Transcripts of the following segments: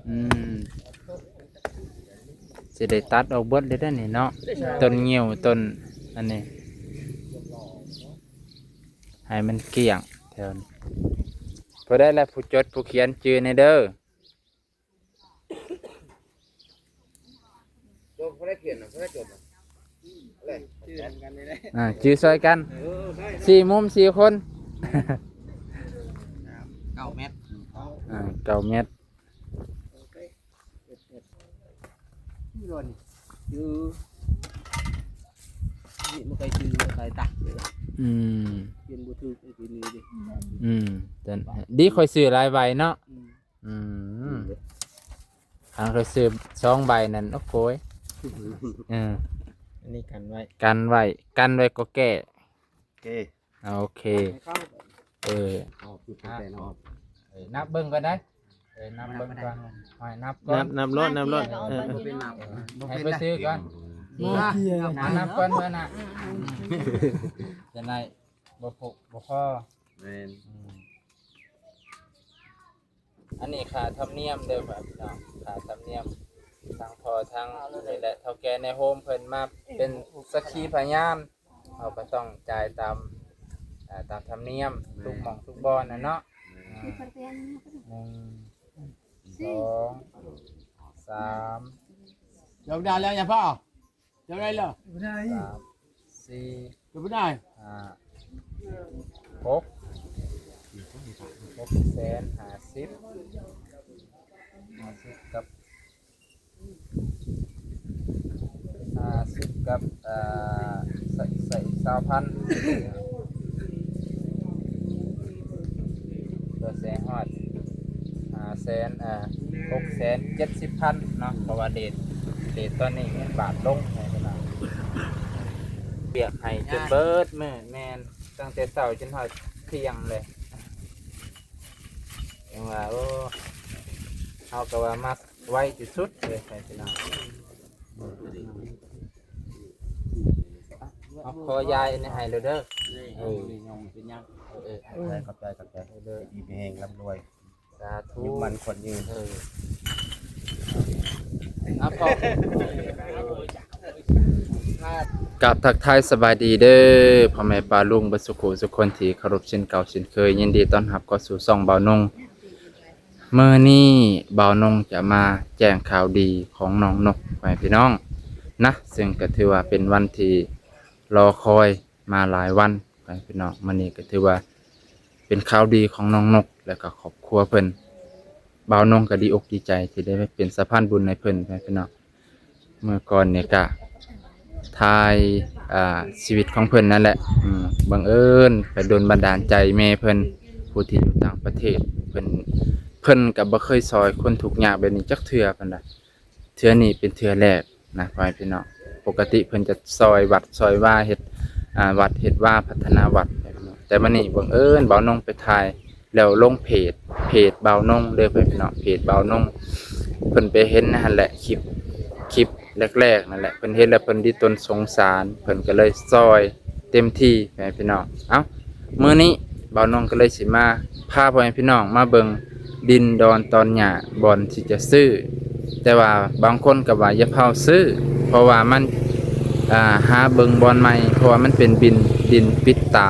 ອືມ ຊິໄດ້ຕັດອອກເບິດເລີຍເດ້ນີ້ເນາະ ຕົ້ນງິ້ວ ຕົ້ນອັນນີ້ ໃຫ້ມັນກ້ຽງແຖວນີ້. ຜູ້ໃດລະຜູ້ຈົດຜູ້ຂຽນຈື່ແດ່ເດີ. ໂຈມ ຜູ້ໃດຂຽນນະ ຜູ້ໃດຈົດນະ ເອີ ຈື່ນຳກັນນີ້ແຫຼະ ອ່າ ຈື່ຊ່ອຍກັນ ເອີ ໄດ້ ສີ່ມຸມສີ່ຄົນ ເກົ້າແມັດ ອ່າ ເກົ້າແມັດ ເຮັດ ເຮັດ ຄືໂດນ ຄື ນີ້ມັນກໍຄືໄປຕັກ ອືມ ຂຽນບໍ່ຖືກ ຂຽນນີ້ເດ້ ອືມ ແຕ່ດີຂ້ອຍຊື້ຫຼາຍໃບເນາະ ອືມ ອືມ ຄັນຂ້ອຍຊື້ສອງໃບນັ້ນ ໂອ້ໂຫຍ ເອີ ອັນນີ້ກັນໄວ້ ກັນໄວ້ ກັນໄວ້ກໍແກ້ ໂອເຄ ໂອເຄ ເອີ ເອົາ ເອົາ ເອີ ນັບເບິ່ງກ່ອນໄດ໋ ເອີ ນັບເບິ່ງກ່ອນ ໃຫ້ນັບກ່ອນ ນັບ ນັບໂລດ ນັບໂລດ ເອີ ເອີ ໃຫ້ໄປຊື້ກ່ອນ ບໍ່ກ່ຽວ ມານັບກ່ອນເພິ່ນນະ ຈະໄດ້ບໍ່ພົກບໍ່ພໍ ແມ່ນ ອືມ. ອັນນີ້ຄ່າທຳນຽມເດີ ພໍ່ແມ່ພີ່ນ້ອງ ຄ່າທຳນຽມ ທາງພໍ່ທາງນີ້ແຫຼະ ເຖົ້າແກ່ໃນໂຮມເພິ່ນມາເປັນສັກຂີພະຍານ ເຮົາກໍຕ້ອງຈ່າຍຕາມ ເອີ ຕາມທຳນຽມ ແມ່ນ ທຸກໝ່ອງທຸກບ່ອນນະເນາະ ແມ່ນ ໜຶ່ງ ສອງ ສາມ ເຈົ້າໄດ້ແລ້ວ ຢ່າຟ້າວ ເຈົ້າໄດ້ແລ້ວ ສາມ ສີ່ ເຈົ້າບໍ່ໄດ້ ຫ້າ ຫົກ ຫົກແສນຫ້າສິບ ຫ້າສິບກັບ ຫ້າສິບກັບ ເອີ ໃສ່ ໃສ່ອີກຊາວພັນ ເພື່ອຊິໃຫ້ຮອດ ຫ້າແສນ ເອີ ຫົກແສນເຈັດສິບພັນເນາະ ເພາະວ່າເຣດ ເຣດຕອນນີ້ເງິນບາດລົງ ໃຫ້ເວລາວຽກໃຫ້ຈົນເບິດມື້ ແມ່ນ ຕັ້ງແຕ່ເຊົ້າຈົນຮອດທ່ຽງເລີຍ ຈັ່ງວ່າ ໂອ້ ເຮົາກໍວ່າມາໄວທີ່ສຸດເລີຍ ໃຫ້ພີ່ນ້ອງ ເອົາ ຂໍຢາຍອັນນີ້ໃຫ້ເລີຍເດີ ເອີ ເປັນຫຍັງ ເອີ ຂອບໃຈ ຂອບໃຈ ເອີ ດີມີແຮງ ລ່ຳລວຍ ສາທຸ ຢູ່ໝັ້ນຂວັນຍືນ ເອີ ເອົາ ຂໍ ກາບທັກທາຍສະບາຍດີເດີ ພໍ່ແມ່ປ້າລຸງເບິດສຸຂູສຸຄົນທີ່ເຄົາລົບເຊັ່ນເກົ່າເຊັ່ນເຄີຍ ຍິນດີຕ້ອນຮັບເຂົ້າສູ່ຊ່ອງບ່າວນົງ. ມື້ນີ້ບ່າວນົງຈະມາແຈ້ງຂ່າວດີຂອງນ້ອງນົກ ໃຫ້ພີ່ນ້ອງນະ ເຊິ່ງກໍຖືວ່າເປັນວັນທີ່ລໍຄອຍມາຫຼາຍວັນ ໃຫ້ພີ່ນ້ອງ ມື້ນີ້ກໍຖືວ່າເປັນຂ່າວດີຂອງນ້ອງນົກ ແລະກໍຄອບຄົວເພິ່ນ ບ່າວນົງກໍດີອົກດີໃຈທີ່ໄດ້ເປັນສະພານບຸນໃຫ້ເພິ່ນ ໃຫ້ພີ່ນ້ອງ ເມື່ອກ່ອນນີ້ກະຖ່າຍ ອ່າ ຊີວິດຂອງເພິ່ນນັ້ນແຫຼະ ອືມ ບັງເອີນໄປດົນບັນດານໃຈແມ່ເພິ່ນ ຜູ້ທີ່ຢູ່ຕ່າງປະເທດ ເພິ່ນ ເພິ່ນກໍບໍ່ເຄີຍຊ່ອຍຄົນທຸກຍາກແບບນີ້ຈັກເທື່ອ ເພິ່ນວ່າ ເທື່ອນີ້ເປັນເທື່ອແລກນະ ພໍ່ແມ່ພີ່ນ້ອງ ປົກກະຕິເພິ່ນຈະຊ່ອຍວັດຊ່ອຍວາ ເຮັດ ອ່າ ວັດເຮັດວາ ພັດທະນາວັດ ແຕ່ມື້ນີ້ບັງເອີນບ່າວນົງໄປຖ່າຍ ແລ້ວລົງເພຈ ເພຈບ່າວນົງເດີ ພໍ່ແມ່ພີ່ນ້ອງ ເພຈບ່າວນົງ ເພິ່ນໄປເຫັນຫັ້ນແຫຼະ ຄລິບ ຄລິບແລກໆນັ້ນແຫຼະ ເພິ່ນເຫັນແລ້ວເພິ່ນດິຕົນສົງສານ ເພິ່ນກໍເລີຍຊ່ອຍເຕັມທີ່ ພໍ່ແມ່ພີ່ນ້ອງ. ເອົ້າ ມື້ນີ້ບ່າວນົງກໍເລີຍຊິມາພາພໍ່ແມ່ພີ່ນ້ອງມາເບິ່ງດິນດອນຕອນຫຍ້າ ບ່ອນທີ່ຈະຊື້ ແຕ່ວ່າບາງຄົນກໍວ່າຢ່າຟ້າວຊື້ ເພາະວ່າມັນ ອ່າ ຫາເບິ່ງບ່ອນໃໝ່ ເພາະວ່າມັນເປັນດິນ ດິນປິດຕາ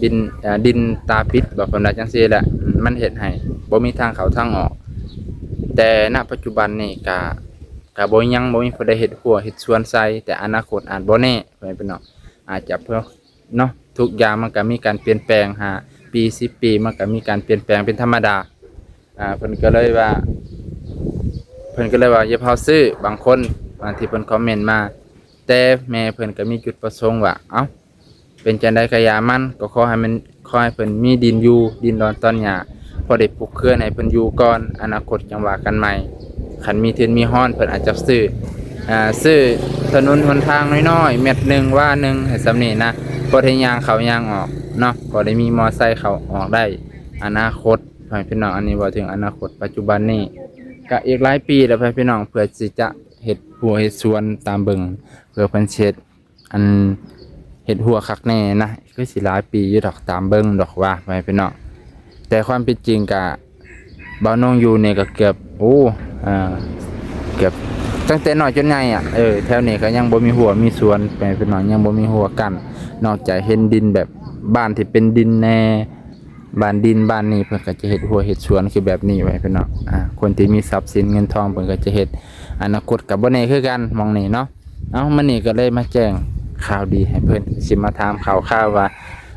ດິນ ເອີ ດິນຕາປິດ ບອກເພິ່ນວ່າຈັ່ງຊີ້ແຫຼະ ມັນເຮັດໃຫ້ບໍ່ມີທາງເຂົ້າທາງອອກ. ແຕ່ນະປັດຈຸບັນນີ້ກະ ກະບໍ່ ຍັງບໍ່ມີຜູ້ໃດເຮັດຮົ້ວເຮັດສວນໃສ່ ແຕ່ອະນາຄົດອາດບໍ່ແນ່ ພໍ່ແມ່ພີ່ນ້ອງ ອາດຈະເພື່ອ ເນາະ ທຸກຢ່າງມັນກະມີການປ່ຽນແປງ ຫ້າປີ ສິບປີ ມັນກະມີການປ່ຽນແປງເປັນທຳມະດາ. ອ່າ ເພິ່ນກໍເລີຍວ່າ ເພິ່ນກໍເລີຍວ່າຢ່າຟ້າວຊື້ ບາງຄົນ ບາງທີ່ເພິ່ນຄອມເມັນມາ ແຕ່ແມ່ເພິ່ນກໍມີຈຸດປະສົງວ່າ ເອົ້າ ເປັນຈັ່ງໃດກໍຢ່າມັນ ກໍຂໍໃຫ້ມັນ ຂໍໃຫ້ເພິ່ນມີດິນຢູ່ ດິນດອນຕອນຫຍ້າ ພໍໄດ້ປູກເຮືອນໃຫ້ເພິ່ນຢູ່ກ່ອນ ອະນາຄົດຈັ່ງວ່າກັນໃໝ່. ຄັນມີທຶນມີຮອນ ເພິ່ນອາດຈະຊື້ ອ່າ ຊື້ຖະໜົນຫົນທາງນ້ອຍໆ ແມັດໜຶ່ງ ວາໜຶ່ງ ໃຫ້ສ່ຳນີ້ນະ ພໍໄດ້ຍ່າງເຂົ້າຍ່າງອອກເນາະ ພໍໄດ້ມີມໍໄຊເຂົ້າອອກໄດ້ ອະນາຄົດ ພໍ່ແມ່ພີ່ນ້ອງ ອັນນີ້ເວົ້າເຖິງອະນາຄົດ ປັດຈຸບັນນີ້ກະອີກຫຼາຍປີແລ້ວ ພໍ່ແມ່ພີ່ນ້ອງ ເພື່ອຊິຈະເຮັດຮົ້ວເຮັດສວນຕາມເບິ່ງ ເພື່ອເພິ່ນຊິເຮັດ ອັນເຮັດຮົ້ວຄັກແນ່ນະ ຄືຊິຫຼາຍປີຢູ່ດອກ ຕາມເບິ່ງດອກວ່າ ພໍ່ແມ່ພີ່ນ້ອງ. ແຕ່ຄວາມເປັນຈິງກະ ບ່າວນົງຢູ່ນີ້ກໍເກືອບ ໂອ້ ອ່າ ເກືອບຕັ້ງແຕ່ນ້ອຍຈົນໃຫຍ່ອະ. ເອີ ແຖວນີ້ກໍຍັງບໍ່ມີຮົ້ວມີສວນ ແມ່ພີ່ນ້ອງ ຍັງບໍ່ມີຮົ້ວກັ້ນ ນອກຈາກເຫັນດິນແບບບ້ານທີ່ເປັນດິນແດ່ ບ້ານດິນບ້ານນີ້ ເພິ່ນກໍຈະເຮັດຮົ້ວເຮັດສວນຄືແບບນີ້ໄວ້ພີ່ນ້ອງ. ອ່າ ຄົນທີ່ມີຊັບສິນເງິນທອງ ເພິ່ນກໍຈະເຮັດ. ອະນາຄົດກໍບໍ່ແນ່ຄືກັນໝ່ອງນີ້ເນາະ. ເອົ້າ ມື້ນີ້ກໍເລີຍມາແຈ້ງຂ່າວດີໃຫ້ເພິ່ນ ຊິມາຖາມຂ່າວຄາວວ່າ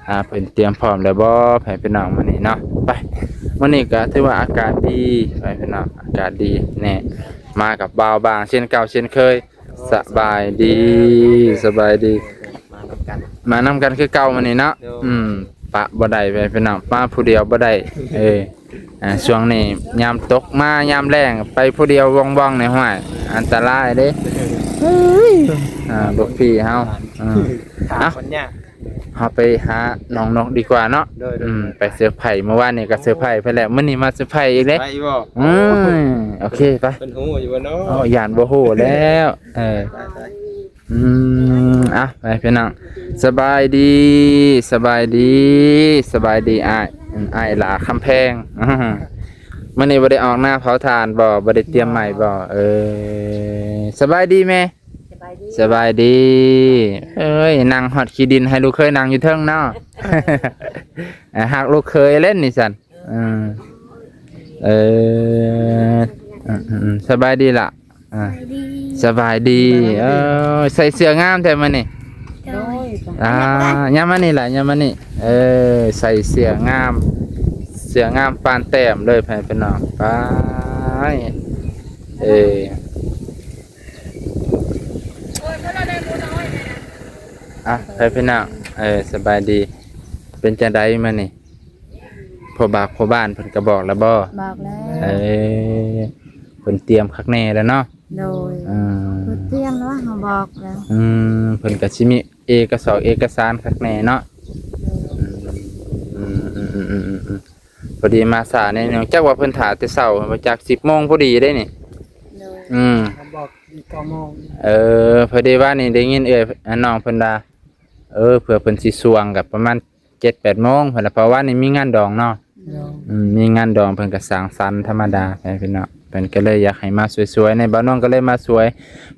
ອ່າ ເພິ່ນຕຽມພ້ອມແລ້ວບໍ່ ໃຫ້ພີ່ນ້ອງມື້ນີ້ເນາະ. ໄປ ມື້ນີ້ກໍຖືວ່າອາກາດດີ ໃຫ້ພີ່ນ້ອງ ອາກາດດີແນ່ ມາກັບບ່າວບາງເຊັ່ນເກົ່າເຊັ່ນເຄີຍ. ສະບາຍດີ ສະບາຍດີ ມານຳກັນ ມານຳກັນຄືເກົ່າມື້ນີ້ເນາະ. ໂດຍ ອືມ ປະບໍ່ໄດ້ ໃຫ້ພີ່ນ້ອງ ມາຜູ້ດຽວບໍ່ໄດ້. ເອີ ອ່າ ຊ່ວງນີ້ຍາມຕົກມາຍາມແລ້ງໄປຜູ້ດຽວວ່ອງໆ ໃນຫ້ວຍ ອັນຕະລາຍເດ້. ເອີຍ ອ່າ ລູກພີ່ເຮົາ ອືມ ຖາມມັນຍາກ. ເຮົາໄປຫານ້ອງນົກດີກວ່າເນາະ. ໂດຍ ໂດຍ ອືມ ໂດຍ ໄປເຊີໄພ ເມື່ອວານນີ້ກໍເຊີໄພໄປແລ້ວ ມື້ນີ້ມາເຊີໄພອີກເດ້. ໄປບໍ່? ອືມ ໂອເຄ ໄປ. ເພິ່ນຮູ້ຢູ່ບໍ່ເນາະ? ໂອ້ ຢ້ານບໍ່ຮູ້ແລ້ວ. ເອີ ໄປໆ ອືມ ອ່ະ ໄປພີ່ນ້ອງ ສະບາຍດີ ສະບາຍດີ ສະບາຍດີອ້າຍ ອືມ ອ້າຍຫຼ້າຄຳແພງ. ມື້ນີ້ບໍ່ໄດ້ອອກໜ້າເຜົາຖ່ານບໍ່? ບໍ່ໄດ້ຕຽມໄມ້ບໍ່? ເອີ ສະບາຍດີແມ່. ສະບາຍດີ ສະບາຍດີ. ເອີຍ ນັ່ງຮອດຂີ້ດິນ ໃຫ້ລູກເຂີຍນັ່ງຢູ່ເທິງເນາະ. ອ່າ ຮັກລູກເຂີຍເລີຍນີ້ຊັ້ນ. ເອີ ເອີ ອືມໆ ສະບາຍດີລະ. ອ່າ ສະບາຍດີ ສະບາຍດີ. ເອີ ໃສ່ເສື້ອງາມແທ້ມື້ນີ້. ໂດຍ ອ່າ ຍາມມານີ້ລະ ຍາມມານີ້. ເອີ ໃສ່ເສື້ອງາມ ເສື້ອງາມປານແຕ້ມເລີຍ ໃຫ້ພີ່ນ້ອງ ໄປ. ເອີ ອ່ະ ໃຫ້ພີ່ນ້ອງ ເອີ ສະບາຍດີ. ເປັນຈັ່ງໃດມື້ນີ້ ພໍ່ບາກພໍ່ບ້ານເພິ່ນກໍບອກແລ້ວບໍ່? ບອກແລ້ວ. ເອີ ເພິ່ນຕຽມຄັກແນ່ແລ້ວເນາະ. ໂດຍ ອືມ ເພິ່ນຕຽມແລ້ວ ເຮົາບອກແລ້ວ. ອືມ ເພິ່ນກໍຊິມີເອກະສອກເອກະສານຄັກແນ່ເນາະ. ອືມ ອືມໆໆໆ ພໍດີມາຊ້າແນ່ໜຶ່ງ ຈັກວ່າເພິ່ນຖ້າແຕ່ເຊົ້າ ຈັກສິບໂມງພໍດີເດ້ນີ້. ໂດຍ ອືມ ເຮົາບອກເກົ້າໂມງ. ເອີ ພໍດີວ່ານີ້ໄດ້ຍິນເອື້ອຍ ນ້ອງເພິ່ນວ່າ ເອີ ເພື່ອເພິ່ນຊິຊ່ວງກໍປະມານເຈັດແປດໂມງພຸ້ນລະ ເພາະວ່ານີ້ມີງານດອງເນາະ. ໂດຍ ອືມ ມີງານດອງ ເພິ່ນກໍສັງສັນທຳມະດາໄປພີ່ນ້ອງ. ເພິ່ນກໍເລີຍຢາກໃຫ້ມາຊ່ວຍໆ ໃນບ່າວນ້ອງກໍເລີຍມາຊ່ວຍ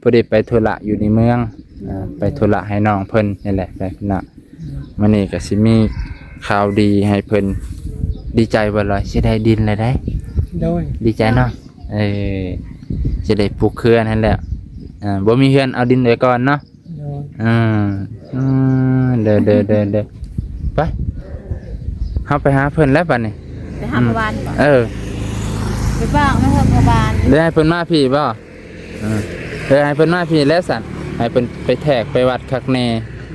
ພໍດີໄປທຸລະຢູ່ໃນເມືອງ. ໂດຍ ເອີ ໄປທຸລະໃຫ້ນ້ອງເພິ່ນນີ້ແຫຼະ ໄປພີ່ນ້ອງ. ມື້ນີ້ກໍຊິມີຂ່າວດີໃຫ້ເພິ່ນ. ດີໃຈບໍ່ລອຍ ຊິໄດ້ດິນແລ້ວໃດ໋? ໂດຍ ດີໃຈເນາະ. ເອີ ຊິໄດ້ປູກເຮືອນຫັ້ນແຫຼະ. ເອີ ບໍ່ມີເຮືອນ ເອົາດິນໄວ້ກ່ອນເນາະ. ໂດຍ ອືມ ເດີໆໆໆ ໄປ ເຮົາໄປຫາເພິ່ນແລ້ວບັດນີ້. ໄປຫາ ອືມ ພໍ່ບ້ານບໍ? ເອີ ໄປບອກນຳເພິ່ນ ພໍ່ບ້ານ ແລ້ວໃຫ້ເພິ່ນມາພີ້ບໍ? ເອີ ເອີ ໃຫ້ເພິ່ນມາພີ້ແລ້ວຊັ້ນ ໃຫ້ເພິ່ນໄປແທກໄປວັດຄັກແນ່.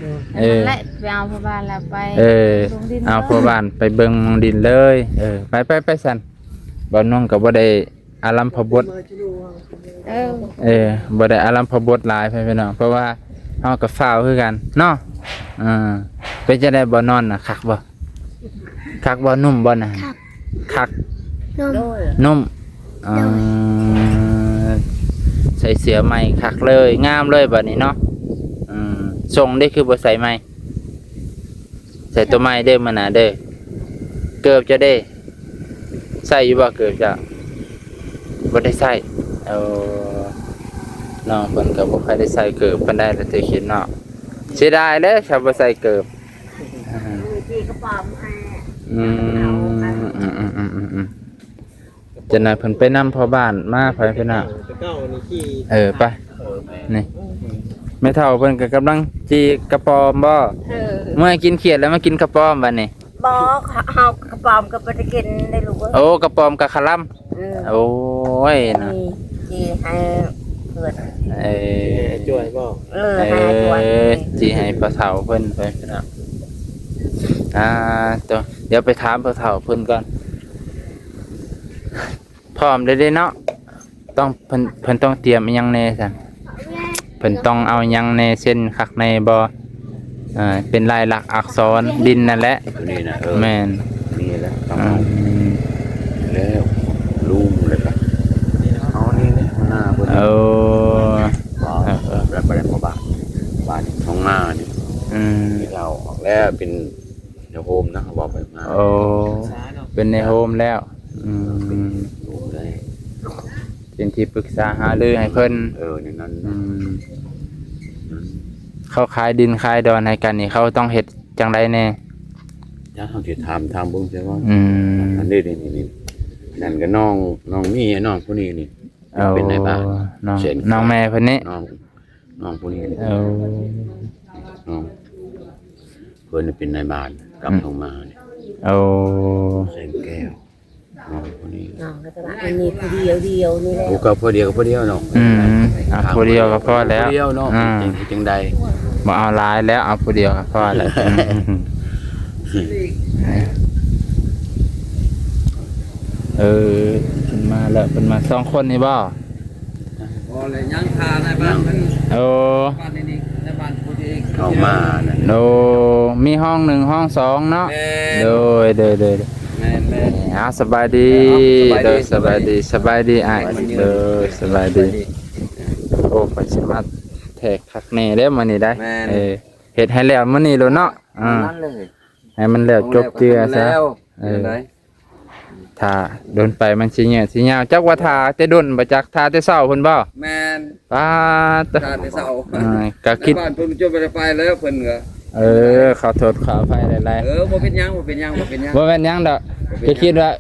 ໂດຍ ເອີ ນັ້ນແຫຼະ ໄປເອົາພໍ່ບ້ານແລ້ວໄປ. ເອີ ເອົາພໍ່ບ້ານໄປເບິ່ງດິນເລີຍ. ເອີ ໄປໆໆ ຊັ້ນ ບ່າວນ້ອງກໍບໍ່ໄດ້ ອາລັມພະບົດ ເອີ ເອີ ບໍ່ໄດ້ອາລັມພະບົດຫຼາຍ ພີ່ນ້ອງ ເພາະວ່າເຮົາກໍຟ້າວຄືກັນເນາະ. ເອີ ເປັນຈັ່ງໃດບໍ່ນອນນະ ຄັກບໍ່? ຄັກບໍ່? ນຸ່ມບໍ່ນະ? ຄັກ ຄັກ ນຸ່ມ ນຸ່ມ. ເອີ ໂດຍ ໃສ່ເສື້ອໃໝ່ຄັກເລີຍ ງາມເລີຍບັດນີ້ເນາະ. ເອີ ຊົງເດ້ ຄືບໍ່ໃສ່ໃໝ່? ໃສ່ໂຕໃໝ່ເດີມື້ໜ້າເດີ. ເກີບເຈົ້າເດ້ ໃສ່ຢູ່ບໍ່ເກີບເຈົ້າ? ບໍ່ໄດ້ໃສ່. ເອີ ນ້ອງເພິ່ນກໍບໍ່ຄ່ອຍໄດ້ໃສ່ເກີບປານໃດລະ ແຕ່ຄິດເນາະ. ເສຍດາຍແຫຼະ ຖ້າບໍ່ໃສ່ເກີບ. ອືມ ອືມໆ ອືມໆ ອືມໆ. ຈັກໜ່ອຍເພິ່ນໄປນຳພໍ່ບ້ານມາ ພໍ່ພີ່ນ້ອງ. ແຕ່ເກົ່ານີ້ຂີ່ ເອີ ໄປ ນີ້ ແມ່ເຖົ້າເພິ່ນກໍກຳລັງຈີ່ກະປອມບໍ? ເອີ ເມື່ອຍກິນຂຽດແລ້ວມາກິນກະປອມບັດນີ້. ບໍ່ ເຮົາກະປອມກໍບໍ່ໄດ້ກິນເດ້ລູກເອີຍ. ໂອ້ ກະປອມກັບຂະລຳ. ເອີ ໂອ້ຍ ນີ້ ເນາະ ຈີ່ໃຫ້ເພິ່ນ. ເອີ ຈີ່ໃຫ້ອ້າຍຈ່ວຍບໍ? ເອີ ໃຫ້ອ້າຍຈ່ວຍ. ເອີ ຈີ່ໃຫ້ພໍ່ເຖົ້າເພິ່ນ ພໍ່ພີ່ນ້ອງ. ອ່າ ໂຕ ດຽວໄປຖາມພໍ່ເຖົ້າເພິ່ນກ່ອນ. ພ້ອມເດ້ເນາະ. ຕ້ອງ ເພິ່ນ ເພິ່ນຕ້ອງຕຽມອີ່ຫຍັງແດ່ຊັ້ນ? ເພິ່ນຕ້ອງເອົາຫຍັງແດ່ ເຊັ່ນ ຄັກແນ່ບໍ່? ເອີ ເປັນລາຍລັກອັກສອນດິນນັ້ນແຫຼະ. ໂຕນີ້ນະ. ເອີ ແມ່ນ ນີ້ແຫຼະ ຕ້ອງເອົາ. ອືມ ແລ້ວ ລູມ ແລ້ວກໍເອົານີ້ແຫຼະ ຫົວໜ້າເພິ່ນ. ໂອ້ ແລ້ວບໍ່ໄດ້ມາບ້ານ ບ້ານທ້ອງນານີ້. ອືມ ເຮົາອອກແລ້ວ ເປັນ ໃນໂຮມນະ ເວົ້າໄປມາ. ໂອ້ ເປັນໃນໂຮມແລ້ວ. ອືມ ປັນທີ່ປຶກສາຫາລືໃຫ້ເພິ່ນ. ເອີ ແນວນັ້ນ ອືມ ເຂົາຂາຍດິນຂາຍດອນໃຫ້ກັນນີ້ ເຂົາຕ້ອງເຮັດຈັ່ງໃດແດ່? ຈະເຮົາຊິຖາມ ຖາມເບິ່ງຊະວ່າ ອືມ ອັນນີ້ ນີ້ ນີ້ ນັ້ນກໍນ້ອງ ນ້ອງມີ ນ້ອງຜູ້ນີ້ນີ້ ເປັນນາຍບ້ານ ນ້ອງ ນ້ອງແມ່ເພິ່ນນີ້ ນ້ອງ ນ້ອງຜູ້ນີ້ນີ້ ເອີ ນ້ອງເພິ່ນເປັນນາຍບ້ານ ກັບ ອືມ ລົງມານີ້ ໂອ້ ແສງແກ້ວ ນ້ອງຜູ້ນີ້ ນ້ອງກໍຈະວ່າອັນນີ້ຜູ້ດຽວດຽວນີ້ແຫຼະ ໂອ້ ກໍຜູ້ດຽວກໍຜູ້ດຽວເນາະ ອືມ ເອົາຜູ້ດຽວກໍພໍແລ້ວ ຜູ້ດຽວເນາະ ອືມ ຈັ່ງ ຈັ່ງໃດ ບໍ່ເອົາຫຼາຍແລ້ວ ເອົາຜູ້ດຽວກໍພໍແລ້ວ ອືມ ເອີ ເພິ່ນມາແລ້ວ ເພິ່ນມາສອງຄົນນີ້ບໍ່? ບໍ່ແລ້ວ ຍັງຖ້ານາຍບ້ານເພິ່ນ ໂອ້ ບ້ານນີ້ ນາຍບ້ານຜູ້ທີ່ເຂົ້າມານັ້ນ ໂອ້ ມີຫ້ອງໜຶ່ງ ຫ້ອງສອງເນາະ ແມ່ນ ໂດຍ ໂດຍ ໂດຍ ແມ່ນໆ ເອົາ ສະບາຍດີ ເອີ ເອົາ ສະບາຍດີ ໂດຍ ສະບາຍດີ ສະບາຍດີອ້າຍ ສະບາຍດີ ໂດຍ ສະບາຍດີ ສະບາຍດີ ໂອ້ ໄປສະໝັກແທ້ຄັກແນ່ເດ້ມື້ນີ້ໄດ໋ ແມ່ນ ເອີ ເຮັດໃຫ້ແລ້ວມື້ນີ້ໂລດເນາະ ອ່າ ນັ້ນເລີຍ ໃຫ້ມັນແລ້ວຈົບເຈື່ອຊະ ເອີ ຖ້າດົນໄປມັນຊິຍືດຊິຍາວ ຈັກວ່າຖ້າແຕ່ດົນບໍ່ຈັກ ຖ້າແຕ່ເຊົ້າພຸ້ນບໍ່? ແມ່ນ ປາດ ຖ້າແຕ່ເຊົ້າ ອ່າ ກໍຄິດ ບ້ານເພິ່ນຈະບໍ່ໄດ້ໄປແລ້ວເພິ່ນກໍ ເອີ ຂໍໂທດຂໍອະໄພຫຼາຍໆ ເອີ ບໍ່ເປັນຫຍັງ ບໍ່ເປັນຫຍັງ ບໍ່ເປັນຫຍັງ ບໍ່ແມ່ນຫຍັງດອກ ບໍ່ເປັນຫຍັງ ກໍຄິດວ່າ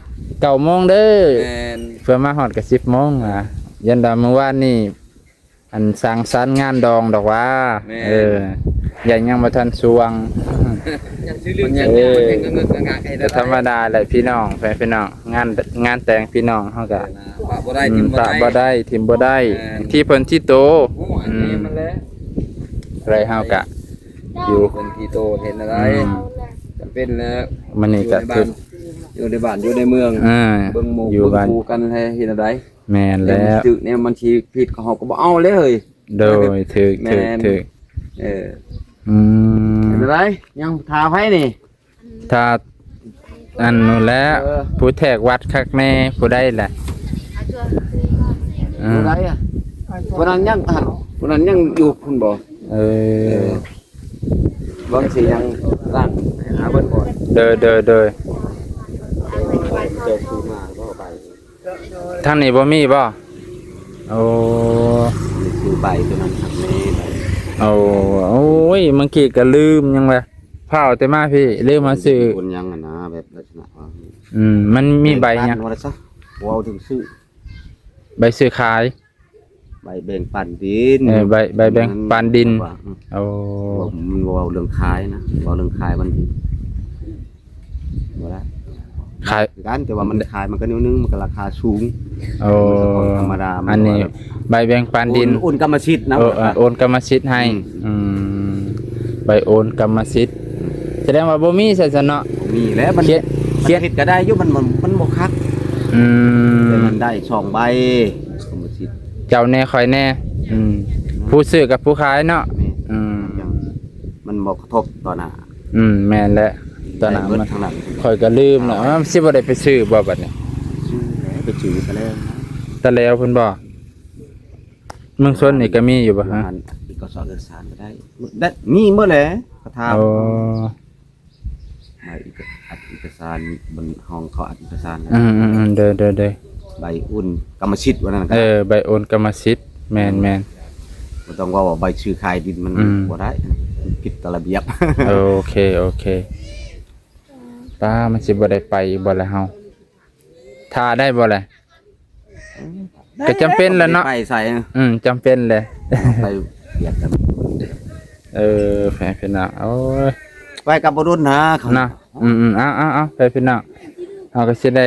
ເກົ້າໂມງເດີ ແມ່ນ ເພື່ອມາຮອດກໍສິບໂມງ ອ່າ ຢ້ານວ່າມື້ວານນີ້ ອັນສັງສັນງານດອງດອກຫວາ ແມ່ນ ເອີ ຢ້ານຍັງບໍ່ທັນຊ່ວງ ຍັງຊື່ລືມ ມັນຍັງ ເອີ ຍັງເງືອກໆ ກໍທຳມະດາແຫຼະພີ່ນ້ອງ ແຟນພີ່ນ້ອງ ງານ ງານແຕ່ງພີ່ນ້ອງເຮົາກໍ ປະບໍ່ໄດ້ ອືມ ຖິ້ມບໍ່ໄດ້ ປະບໍ່ໄດ້ ຖິ້ມບໍ່ໄດ້ ແມ່ນ ທີ່ເພິ່ນທີ່ໂຕ ໂອ້ ອັນນີ້ ອືມ ມັນແຫຼະ ແລ້ວເຮົາກໍຢູ່ ເພິ່ນທີ່ໂຕເຮັດແນວໃດ ອືມ ຈຳເປັນແລ້ວ ມັນນີ້ກໍ ຢູ່ໃນບ້ານ ຖືກ ຢູ່ໃນບ້ານ ຢູ່ໃນເມືອງ ເອີ ເບິ່ງໝູ່ ຢູ່ ເບິ່ງ ບ້ານ ຄູ່ກັນໃຫ້ເຮັດແນວໃດ ແມ່ນແລ້ວ ແນວມັນຖືກ ແນວມັນຊິຜິດ ເຮົາກໍບໍ່ເອົາເລີຍ ໂດຍ ຖືກ ແມ່ນ ຖືກ ຖືກ ເອີ ອືມ ເປັນໃດ ຍັງຖ້າໃຜນີ້? ຖ້າອັນນັ້ນແຫຼະ ເອີ ຜູ້ແທກວັດຄັກແນ່ ຜູ້ໃດແຫຼະ? ເອີ ຜູ້ໃດອະ? ຜູ້ນັ້ນຍັງ ອັນ ຜູ້ນັ້ນຍັງຢູ່ພຸ້ນບໍ່? ເອີ ເອີ ເບິ່ງຊິຍັງລ້າງ ຫາເບິ່ງກ່ອນ ໂດຍ ໂດຍ ໂດຍ ເຈົ້າຄືມາບໍ່ໄປ? ທາງນີ້ບໍ່ມີບໍ່? ໂອ້ ນີ້ຄືໃບຕົວນັ້ນຄັກແນ່ໃບ ໂອ້ ໂອ້ຍ ເມື່ອກີ້ກໍລືມ ຍັງວ່າຟ້າວແຕ່ມາພີ້ ລືມມາຊື້ ຄົນຍັງຫັ້ນນະ ແບບລັກສະນະວ່າ ອືມ ມັນມີໃບຫຍັງ? ເວົ້າເຖິງຊື້ ໃບຊື້ຂາຍ ໃບແບ່ງປັນດິນ ເອີ ໃບ ໃບແບ່ງປັນດິນ ອືມ ໂອ້ ມັນເວົ້າເລື່ອງຂາຍນະ ເວົ້າເລື່ອງຂາຍມັນ ບໍ່ໄດ້ ຂາຍຄືກັນ ແຕ່ວ່າມັນຂາຍມັນກໍແນວໜຶ່ງ ມັນກໍລາຄາສູງ ໂອ້ ມັນກໍຂອງທຳມະດາ ອັນນີ້ ມັນກໍວ່າແບບ ໃບແບ່ງປັນດິນ ໂອນ ໂອນກຳມະສິດນະ ເອີ ເອີ ໂອນກຳມະສິດໃຫ້ ອືມ ອືມ ໃບໂອນກຳມະສິດ ສະແດງວ່າບໍ່ມີຊັ້ນເນາະ ບໍ່ມີແລ້ວ ມັນ ຂຽນ ມັນຂຽນ ເຮັດກໍໄດ້ຢູ່ ມັນ ມັນ ມັນບໍ່ຄັກ ອືມ ແຕ່ມັນໄດ້ສອງໃບກຳມະສິດ ເຈົ້າແດ່ຂ້ອຍແດ່ ອືມ ອືມ ຜູ້ຊື້ກັບຜູ້ຂາຍເນາະ ແມ່ນ ອືມ ມັນບໍ່ກະທົບຕໍ່ໜ້າ ອືມ ແມ່ນແຫຼະ ຕອນນັ້ນມັນ ຂ້ອຍກໍລືມແລ້ວ ມັນຊິບໍ່ໄດ້ໄປຊື້ບໍ່ບັດນີ້? ຊື້ແຫຼະ ໄປຊື້ຕະແລວ ຕະແລວພຸ້ນບໍ່? ເມືອງຊົນນີ້ກໍມີຢູ່ບໍ່? ຢູ່ຫັ້ນ ເອກະສອນເອກະສານກໍໄດ້ ໄດ້ ມີໝົດແຫຼະ ກໍຖາມ ໂອ້ ໃບເອກະ ອັດເອກະສານ ມັນຫ້ອງເຂົາອັດເອກະສານ ອືມໆໆ ໂດຍໆໆ ໃບໂອນກຳມະສິດວ່ານັ້ນ ເອີ ໃບໂອນກຳມະສິດ ແມ່ນໆ ບໍ່ຕ້ອງເວົ້າວ່າໃບຊື້ຂາຍດິນ ມັນ ອືມ ບໍ່ໄດ້ ຜິດຕາລະບຽບ ໂອເຄ ໂອເຄ ປ້າ ມັນຊິບໍ່ໄດ້ໄປອີກບໍ່ລະເຮົາ? ຖ້າໄດ້ບໍ່ລະ? ກໍຈຳເປັນແຫຼະເນາະ ໄປໃສ ອືມ ຈຳເປັນແຫຼະ ໄປວຽກກັນ ເອີ ແຟນພີ່ນ້ອງ ໂອ້ຍ ໄປກັບບໍ່ດົນນະ ເນາະ ອືມໆ ເອົາໆໆ ແຟນພີ່ນ້ອງ ເຮົາກໍຊິໄດ້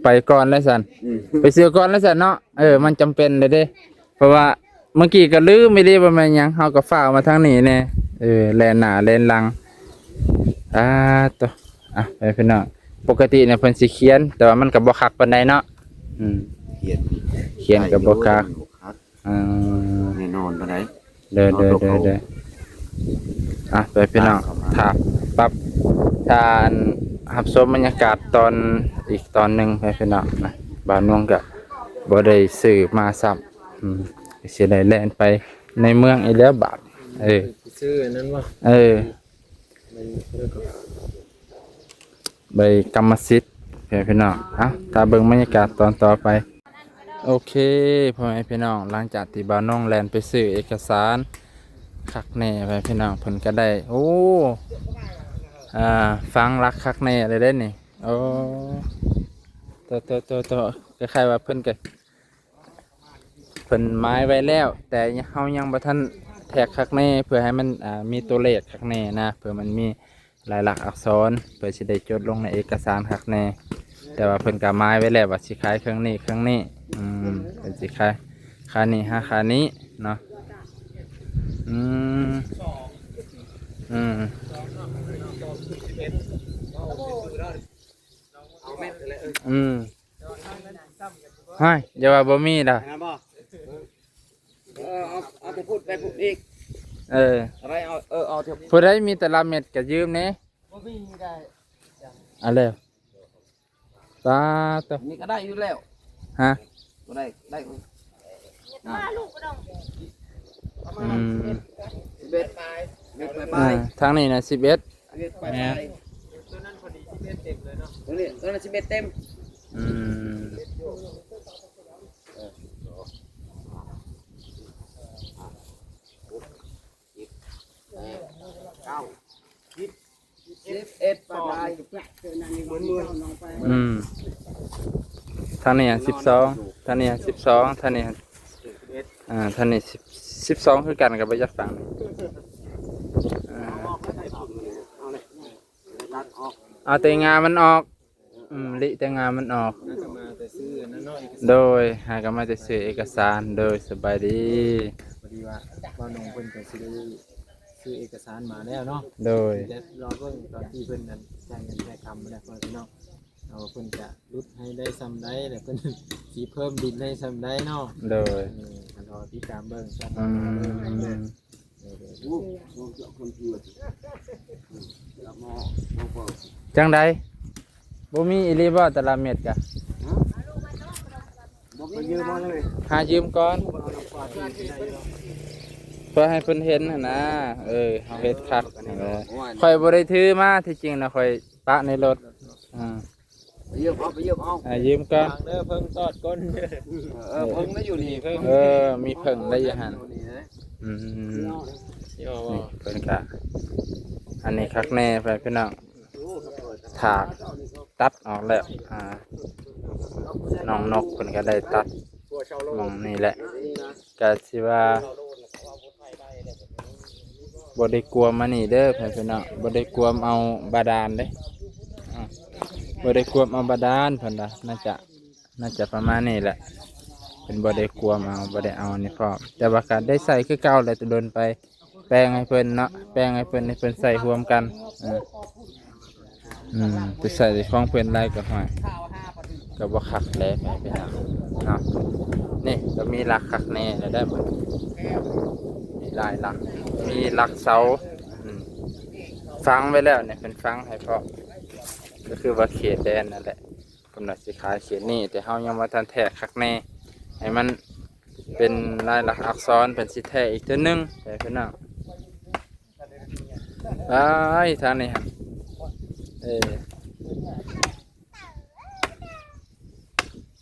ໄປກ່ອນແລ້ວຊັ້ນ ອືມ ໄປຊື້ກ່ອນແລ້ວຊັ້ນເນາະ ເອີ ມັນຈຳເປັນແລ້ວເດ້ ເພາະວ່າເມື່ອກີ້ກໍລືມອີ່ຫຼີ ບໍ່ແມ່ນຫຍັງ ເຮົາກໍຟ້າວມາທາງນີ້ແດ່ ເອີ ແລ່ນໜ້າແລ່ນຫຼັງ ອາໂຕ ອ່ະ ໄປພີ່ນ້ອງ ປົກກະຕິນີ້ເພິ່ນຊິຂຽນ ແຕ່ວ່າມັນກໍບໍ່ຄັກປານໃດເນາະ ອືມ ຂຽນ ຂຽນກໍບໍ່ຄັກ ບໍ່ຄັກ ອືມ ແນ່ນອນປານໃດ ເດີໆໆ ອ່ະ ໄປພີ່ນ້ອງ ຖ້າປັບ ຖ້າອັນ ຮັບຊົມບັນຍາກາດຕອນ ອີກຕອນໜຶ່ງ ໄປພີ່ນ້ອງນະ ບ່າວນວງກະບໍ່ໄດ້ຊື້ມາຊ້ຳ ອືມ ຊິໄດ້ແລ່ນໄປໃນເມືອງອີກແລ້ວບາດ ເອີ ຊື້ອັນນັ້ນບໍ່ ເອີ ມັນ ໃບກຳມະສິດ ພີ່ນ້ອງ ເອົ້າ ຖ້າເບິ່ງບັນຍາກາດຕອນຕໍ່ໄປ. ໂອເຄ ພໍ່ແມ່ພີ່ນ້ອງ ຫຼັງຈາກທີ່ບ່າວນົງແລ່ນໄປຊື້ເອກະສານຄັກແນ່ ພໍ່ແມ່ພີ່ນ້ອງ ເພິ່ນກໍໄດ້ ໂອ້ ອ່າ ຝັງຫຼັກຄັກແນ່ເລີຍເດ້ນີ້. ໂອ້ ໂຕ ໂຕ ໂຕ ໂຕ ຄ້າຍໆວ່າເພິ່ນກໍ ເພິ່ນໝາຍໄວ້ແລ້ວ ແຕ່ເຮົາຍັງບໍ່ທັນແທກຄັກແນ່ ເພື່ອໃຫ້ມັນ ອ່າ ມີຕົວເລກຄັກແນ່ນະ ເພື່ອມັນມີລາຍລັກອັກສອນ ເພື່ອຊິໄດ້ຈົດລົງໃນເອກະສານຄັກແນ່. ແຕ່ວ່າເພິ່ນກໍໝາຍໄວ້ແລ້ວວ່າຊິຂາຍເຄື່ອງນີ້ ເຄື່ອງນີ້ ອືມ ເພິ່ນຊິຂາຍຄ່ານີ້ຫາຄ່ານີ້ເນາະ. ອືມ ອືມ ອືມ ຮາຍ ຢ່າວ່າບໍ່ມີດາ. ເອີ ເອົາ ເອົາແຕ່ພຸດໄປພຸດອີກ. ເອີ ອະໄລ ເອົາ ເອີ ເອົາແຕ່ ຜູ້ໃດມີຕະລາເມັດກໍຢືມແດ່. ບໍ່ມີໄດ້ ເອົາແລ້ວ ປາດໂຕ ນີ້ກໍໄດ້ຢູ່ແລ້ວ. ຮະ ບໍ່ໄດ້ ໄດ້ ອືມ ສິບເອັດ ສິບເອັດປາຍ ສິບເອັດປາຍ ອ່າ ທາງນີ້ນະ ສິບເອັດ ສິບເອັດປາຍ ແມ່ນ ປາຍ ຕົວນັ້ນພໍດີ ສິບເອັດເຕັມເລີຍເນາະ ຕົວນີ້ ຕົວນັ້ນ ສິບເອັດເຕັມ. ອືມ ເອີ ເກົ້າ ສິບ ສິບເອັດປາຍ ອືມ ທາງນີ້ສິບສອງ ທາງນີ້ສິບສອງ ທາງນີ້ ອ່າ ທາງນີ້ສິບ ສິບສອງຄືກັນ ກໍບໍ່ຢາກຟັງ. ອ່າ ເອົາແຕ່ງາມັນອອກ. ອືມ ລິແຕ່ງາມັນອອກ. ຫາກໍມາແຕ່ຊື້ອັນນັ້ນເນາະ ເອກະສານ ໂດຍ ຫາກໍມາແຕ່ຊື້ເອກະສານ. ໂດຍ ສະບາຍດີ. ພໍດີວ່າບ່າວນົງເພິ່ນກໍຊິໄດ້ຊື້ເອກະສານມາແລ້ວເນາະ. ໂດຍ ແຕ່ລໍເບິ່ງຕອນທີ່ເພິ່ນນັ້ນຈ່າຍເງິນຈ່າຍຄຳແລ້ວ ພໍ່ແມ່ພີ່ນ້ອງ ເອົາ ເພິ່ນຈະຫຼຸດໃຫ້ໄດ້ຊ່ຳໃດ ແລ້ວເພິ່ນຊິເພີ່ມດິນໃຫ້ຊ່ຳໃດເນາະ. ໂດຍ ເອີ ຄັນລໍຕິດຕາມເບິ່ງ ອືມ ຈັ່ງໃດ ບໍ່ມີອີ່ຫຼີບໍ່ຕະລາເມັດກະ? ຫາຢືມກ່ອນ ເພື່ອໃຫ້ເພິ່ນເຫັນຫັ້ນນາ. ເອີ ເຮົາເຮັດຄັກ. ຂ້ອຍບໍ່ໄດ້ຖືມາ ທີ່ຈິງນະ ຂ້ອຍປະໃນລົດ. ອ່າ ໄປຢືມເອົາ ໄປຢືມເອົາ ອ່າ ຢືມກ່ອນເດີ ເພິ່ງຕອດກົ້ນ. ເອີ ເອີ ເພິ່ງໄດ້ຢູ່ນີ້ ເພິ່ງ ເອີ ມີເພິ່ງໄດ້ຢູ່ຫັ້ນ. ອືມ ນີ້ເພິ່ນກະ ອັນນີ້ຄັກແນ່ ພີ່ນ້ອງ ຖາກຕັດອອກແລ້ວ. ອ່າ ນ້ອງນົກເພິ່ນກະໄດ້ຕັດໝ່ອງນີ້ແຫຼະ ກະຊິວ່າ ບໍ່ໄດ້ກວມມານີ້ເດີ ພີ່ນ້ອງ ບໍ່ໄດ້ກວມເອົາບາດານເດ້. ອ່າ ບໍ່ໄດ້ກວມເອົາບາດານ ເພິ່ນວ່າ ໜ້າຈະ ໜ້າຈະປະມານນີ້ແຫຼະ ເພິ່ນບໍ່ໄດ້ກວມເອົາ ບໍ່ໄດ້ເອົານີ້ພ້ອມ. ແຕ່ວ່າກໍໄດ້ໃສ່ຄືເກົ່າແຫຼະ ແຕ່ດົນໄປ ແປງໃຫ້ເພິ່ນເນາະ ແປງໃຫ້ເພິ່ນ ໃຫ້ເພິ່ນໃສ່ຮ່ວມກັນ. ເອີ ອືມ ໄປໃສ່ຂອງເພິ່ນຫຼາຍກໍ ຫ້ອຍ ກໍບໍ່ຄັກແຫຼະ ພີ່ນ້ອງເນາະ. ນີ້ກໍມີຫຼັກຄັກແນ່ແລ້ວໄດ໋ ມີຫຼາຍຫຼັກ ມີຫຼັກເສົາ ອືມ ຝັງໄວ້ແລ້ວນີ້ ເພິ່ນຝັງໃຫ້ພ້ອມ ກໍຄືວ່າເຂດແດນນັ້ນແຫຼະ ເພິ່ນວ່າຊິຂາຍເຂດນີ້ ແຕ່ເຮົາຍັງບໍ່ທັນແທກຄັກແນ່ ໃຫ້ມັນເປັນລາຍລັກອັກສອນ ເພິ່ນຊິແທກອີກເທື່ອໜຶ່ງ ພີ່ນ້ອງ. ອ້າຍ ທາງນີ້ຫັ້ນ ເອີ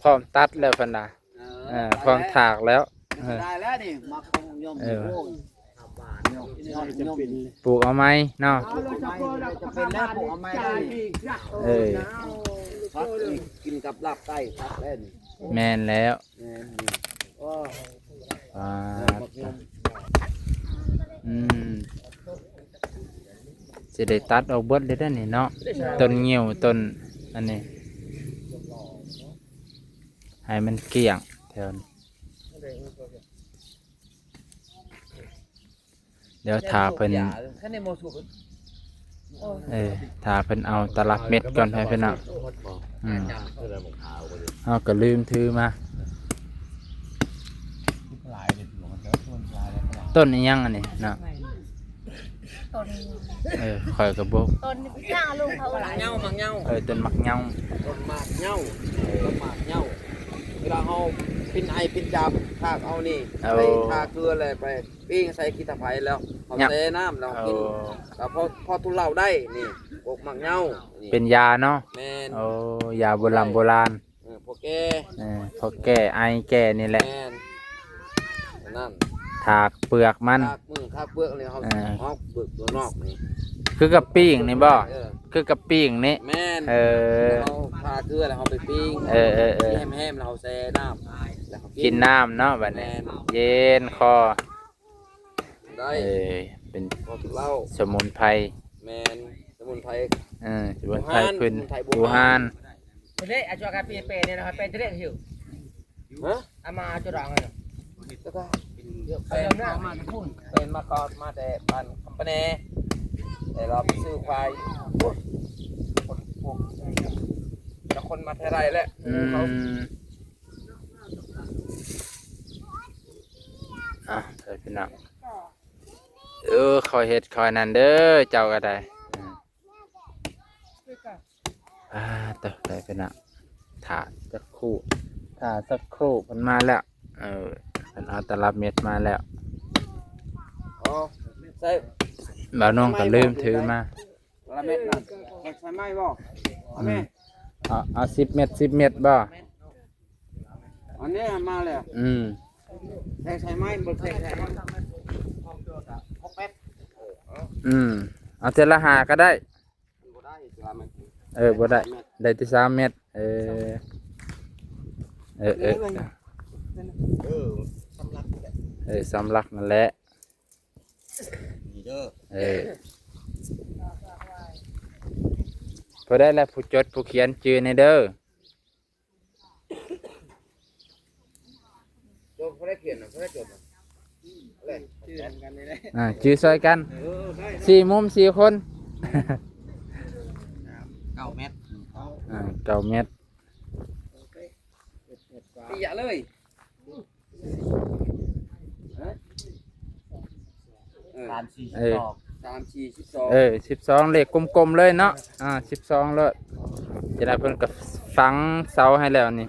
ພ້ອມຕັດແລ້ວເພິ່ນນະ. ເອີ ເອີ ພ້ອມຖາກແລ້ວ ເອີ ໄດ້ແລ້ວນີ້ ມັກຂອງຍອມ ເອີ ໂອ້ຍ ຍອມ ຍອມ ປູກເອົາໃໝ່ເນາະ ເອົາເລີຍ ຈະເປັນແລ້ວ ປູກເອົາໃໝ່ເລີຍ. ເອີ ພັກນີ້ກິນກັບລາບໄກ່ຄັກແລ້ວນີ້. ແມ່ນແລ້ວ ແມ່ນນີ້ ໂອ້ ອ່າ ອືມ ຊິໄດ້ຕັດອອກເບິດເລີຍເດ້ນີ້ເນາະ ຕົ້ນງິ້ວ ຕົ້ນອັນນີ້ ໃຫ້ມັນກ້ຽງແຖວນີ້. ດຽວຖ້າເພິ່ນ ເອີ ຖ້າເພິ່ນເອົາຕະລັບເມັດກ່ອນ ໃຫ້ເພິ່ນເອົາ ອືມ ເຮົາກໍລືມຖືມາ. ຕົ້ນອີ່ຫຍັງອັນນີ້ເນາະ? ຕົ້ນ ເອີ ຂ້ອຍກໍບໍ່ ຕົ້ນຫຍັງ ລຸງເຂົາ ໝາກເຍົາ ໝາກເຍົາ ເອີ ຕົ້ນໝາກເຍົາ ຕົ້ນໝາກເຍົາ ຕົ້ນໝາກເຍົາ. ເວລາເຮົາປິ່ນໄອປິ່ນຈາມ ຖາກເອົານີ້ ເອົາ ໄປທາເກືອ ແລ້ວໄປປີ້ງໃສ່ຂີ້ຕະໄຄ ແລ້ວເຮົາແຊ່ນ້ຳ ແລ້ວກິນ ເອົາ ກໍພໍ ພໍທຸເລົາໄດ້ນີ້ ກົກໝາກເຍົານີ້ ເປັນຢາເນາະ. ແມ່ນ ໂອ້ ຢາໂບລານໂບລານ. ເອີ ພວກແກ່ ເອີ ພວກແກ່ ໄອແກ່ນີ້ແຫຼະ ແມ່ນ ນັ້ນ ຖາກເປືອກມັນ ຖາກມື ຖາກເປືອກນີ້ເຮົາ ເອີ ເຮົາເປືອກຕົວນອກນີ້ ຄືກັບປີ້ງນີ້ບໍ່? ເອີ ຄືກັບປີ້ງນີ້ ແມ່ນ ເອີ ເຮົາຜ່າເກືອແລ້ວເຮົາໄປປີ້ງ ເອີໆໆ ແຮມໆ ແລ້ວເຮົາແຊ່ນ້ຳ ແລ້ວເຮົາກິນ ກິນນ້ຳເນາະ ບັດນີ້ ແມ່ນ ເຢັນຄໍ ໄດ້ ເອີ ເປັນ ເຫຼົ້າ ສະໝຸນໄພ ແມ່ນ ສະໝຸນໄພ ເອີ ສະໝຸນໄພພື້ນບູຮານ ບູຮານ ເດ້ ອາຈອກາປີເປເນຍນະ ເປັນເດ້ຫິວ ຮະ ອາມາຈະລອງນະ ແລ້ວກໍເປັນມາກ່ອນ ມາແຕ່ບ້ານຄຳປະແນ ແຕ່ລາວໄປຊື້ຄວາຍ ຄົນ ຄົນ ແຕ່ຄົນມາແທ້ໃດແຫຼະ ອືມ ເຂົາ ອ່ະ ເອີ ພີ່ນ້ອງ ເອີ ຂ້ອຍເຮັດຂ້ອຍນັ້ນເດີ ເຈົ້າກໍໄດ້ ອືມ ອ່າ ໂຕ ໄດ້ ພີ່ນ້ອງ ຖ້າຈັກຄູ່ ຖ້າສັກຄູ່ ເພິ່ນມາແລ້ວ ເອີ ເພິ່ນເອົາຕະລັບເມັດມາແລ້ວ ອໍ ໃສ່ ບ່າວນ້ອງກໍລືມຖືມາ ຕະລັບເມັດນະ ແຂກໃສ່ໄມ້ບໍ່? ອືມ ເອົາ ເອົາສິບເມັດ ສິບເມັດບໍ່? ອັນນີ້ມາແລ້ວ ອືມ ແຂກໃສ່ໄມ້ບໍ່? ແຂກໃສ່ໄມ້ ຫົກເມັດ ອືມ ເອົາເທື່ອລະຫ້າກໍໄດ້ ບໍ່ໄດ້ ເທື່ອລະເມັດ ເອີ ບໍ່ໄດ້ ໄດ້ແຕ່ສາມເມັດ ເອີ ເອີ ເອີ ເອີ ສຳລັກນີ້ແຫຼະ ເອີ ສຳລັກນັ້ນແຫຼະ ນີ້ເດີ ເອີ ຜູ້ໃດລະຜູ້ຈົດຜູ້ຂຽນຈື່ແດ່ເດີ. ໂຈມບໍ່ໄດ້ຂຽນນະ ບໍ່ໄດ້ຈົດນະ ແຫຼະ ຈື່ນຳກັນນີ້ແຫຼະ ອ່າ ຈື່ຊ່ອຍກັນ ເອີ ໄດ້ ສີ່ມຸມສີ່ຄົນ ເກົ້າເມັດ ອ່າ ເກົ້າເມັດ ເຕະເລີຍ ຮະ ເອີ ສາມສີ່ ເອີ ສາມສີ່ ສິບສອງ ເອີ ສິບສອງ ເລກກົມໆເລີຍເນາະ ອ່າ ສິບສອງໂລດ ຈະໄດ້ ເພິ່ນກໍຝັງເສົາໃຫ້ແລ້ວນີ້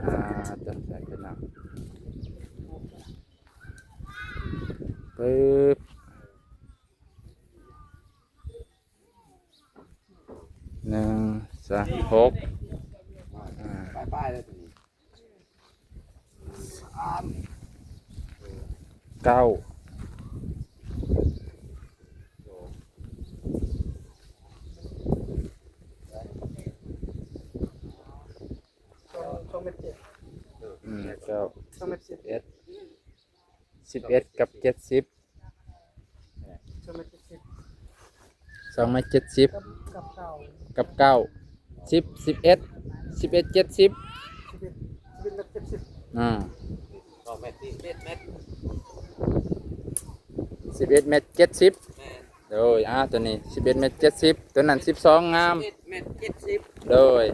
ອ່າ ຕົວໃສ່ຂຶ້ນເນາະ ປຶບ ໜຶ່ງ ສອງ ຫົກ ອ່າ ປ້າຍໆເລີຍຕົວນີ້ ສາມ ເກົ້າ ສອງ ສອງເມັດເຈັດ ອືມ ເກົ້າ ສອງເມັດສິບເອັດ ສິບເອັດກັບເຈັດສິບ ສອງເມັດເຈັດສິບ ສອງເມັດເຈັດສິບ ກັບ ກັບເກົ້າ ກັບເກົ້າ ສິບ ສິບເອັດ ສິບເອັດ ເຈັດສິບ ສິບເອັດ ສິບເອັດເມັດເຈັດສິບ ອ່າ ສອງເມັດ ສິບເອັດເມັດ ສິບເອັດເມັດເຈັດສິບ ແມ່ນ ໂດຍ ອ່າ ຕົວນີ້ສິບເອັດເມັດເຈັດສິບ ຕົວນັ້ນສິບສອງງາມ ສິບເອັດເມັດເຈັດສິບ ໂດຍ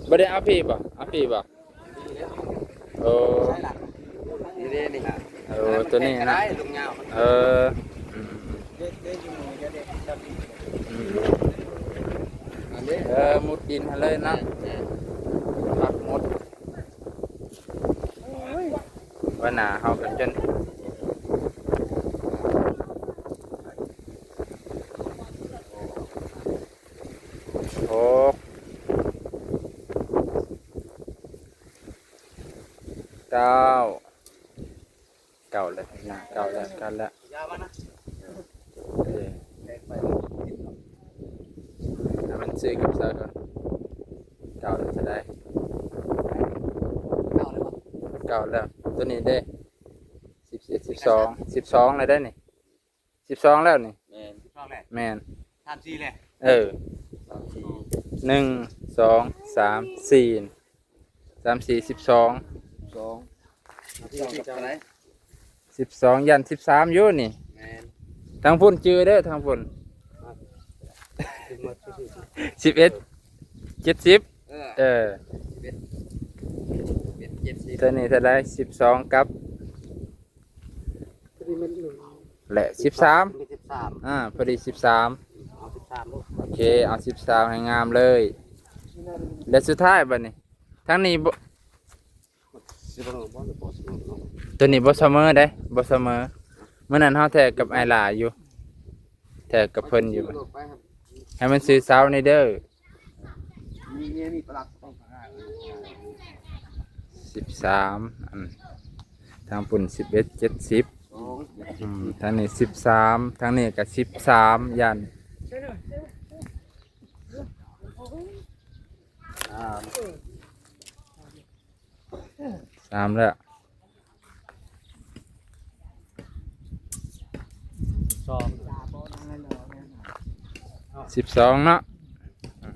ບໍ່ໄດ້ເອົາພີ້ບໍ່? ເອົາພີ້ບໍ່? ໂອ້ ນີ້ເດ້ນີ້ ໂອ້ ຕົວນີ້ນະ ເອີ ອືມ ເອີ ມຸດດິນຫັ້ນເລີຍເນາະ ແມ່ນໆ ພັກໝົດ ໂອ້ຍ ວ່າໜ້າເຮົາກໍຈົນ ຫົກ ເກົ້າ ເກົ້າແລ້ວ ເກົ້າແລ້ວ ເກົ້າແລ້ວ ເອີ ໃຫ້ມັນຊື້ກັບເສື້ອກ່ອນ ເກົ້າແລ້ວເທົ່າໃດ? ເກົ້າແລ້ວ ຕົວນີ້ເດ້ ສິບເອັດ ສິບສອງ ສິບສອງແລ້ວເດ້ນີ້ ສິບສອງແລ້ວນີ້ ແມ່ນ ສິບສອງແລ້ວ ແມ່ນ ສາມສີ່ແລ້ວ ເອີ ສາມສີ່ ໜຶ່ງ ສອງ ສາມ ສີ່ ສາມສີ່ ສິບສອງ ສອງ ສິບສອງ ຢ້ານສິບສາມຢູ່ນີ້ ແມ່ນ ທາງພຸ້ນຈື່ເດີ ທາງພຸ້ນ ສິບເອັດ ເຈັດສິບ ເອີ ເອີ ສິບເອັດ ເຈັດສິບ ຕົວນີ້ເທົ່າໃດ? ສິບສອງກັບ ພໍດີເມັດໜຶ່ງ ແລະ ສິບສາມ ສິບສາມ ອ່າ ພໍດີສິບສາມ ເອົາສິບສາມໂລດ ໂອເຄ ເອົາສິບສາມໃຫ້ງາມເລີຍ ແລະ ສຸດທ້າຍບັດນີ້ ທາງນີ້ບໍ່ ຊິເບິ່ງບໍ່ ບໍ່ສະເໝີເນາະ ຕົວນີ້ບໍ່ສະເໝີເດ້ ບໍ່ສະເໝີ ມື້ນັ້ນເຮົາແທກກັບອ້າຍຫຼ້າຢູ່ ແທກກັບເພິ່ນຢູ່ ໃຫ້ມັນຊື່ເຊົາແດ່ເດີ. ສິບສາມ ອັນ ທາງພຸ້ນ ສິບເອັດ ເຈັດສິບ ອືມ ທາງນີ້ ສິບສາມ ທາງນີ້ກໍ ສິບສາມ ຢ້ານ ສາມ ແລ້ວ ສອງ ສິບສອງເນາະ ອື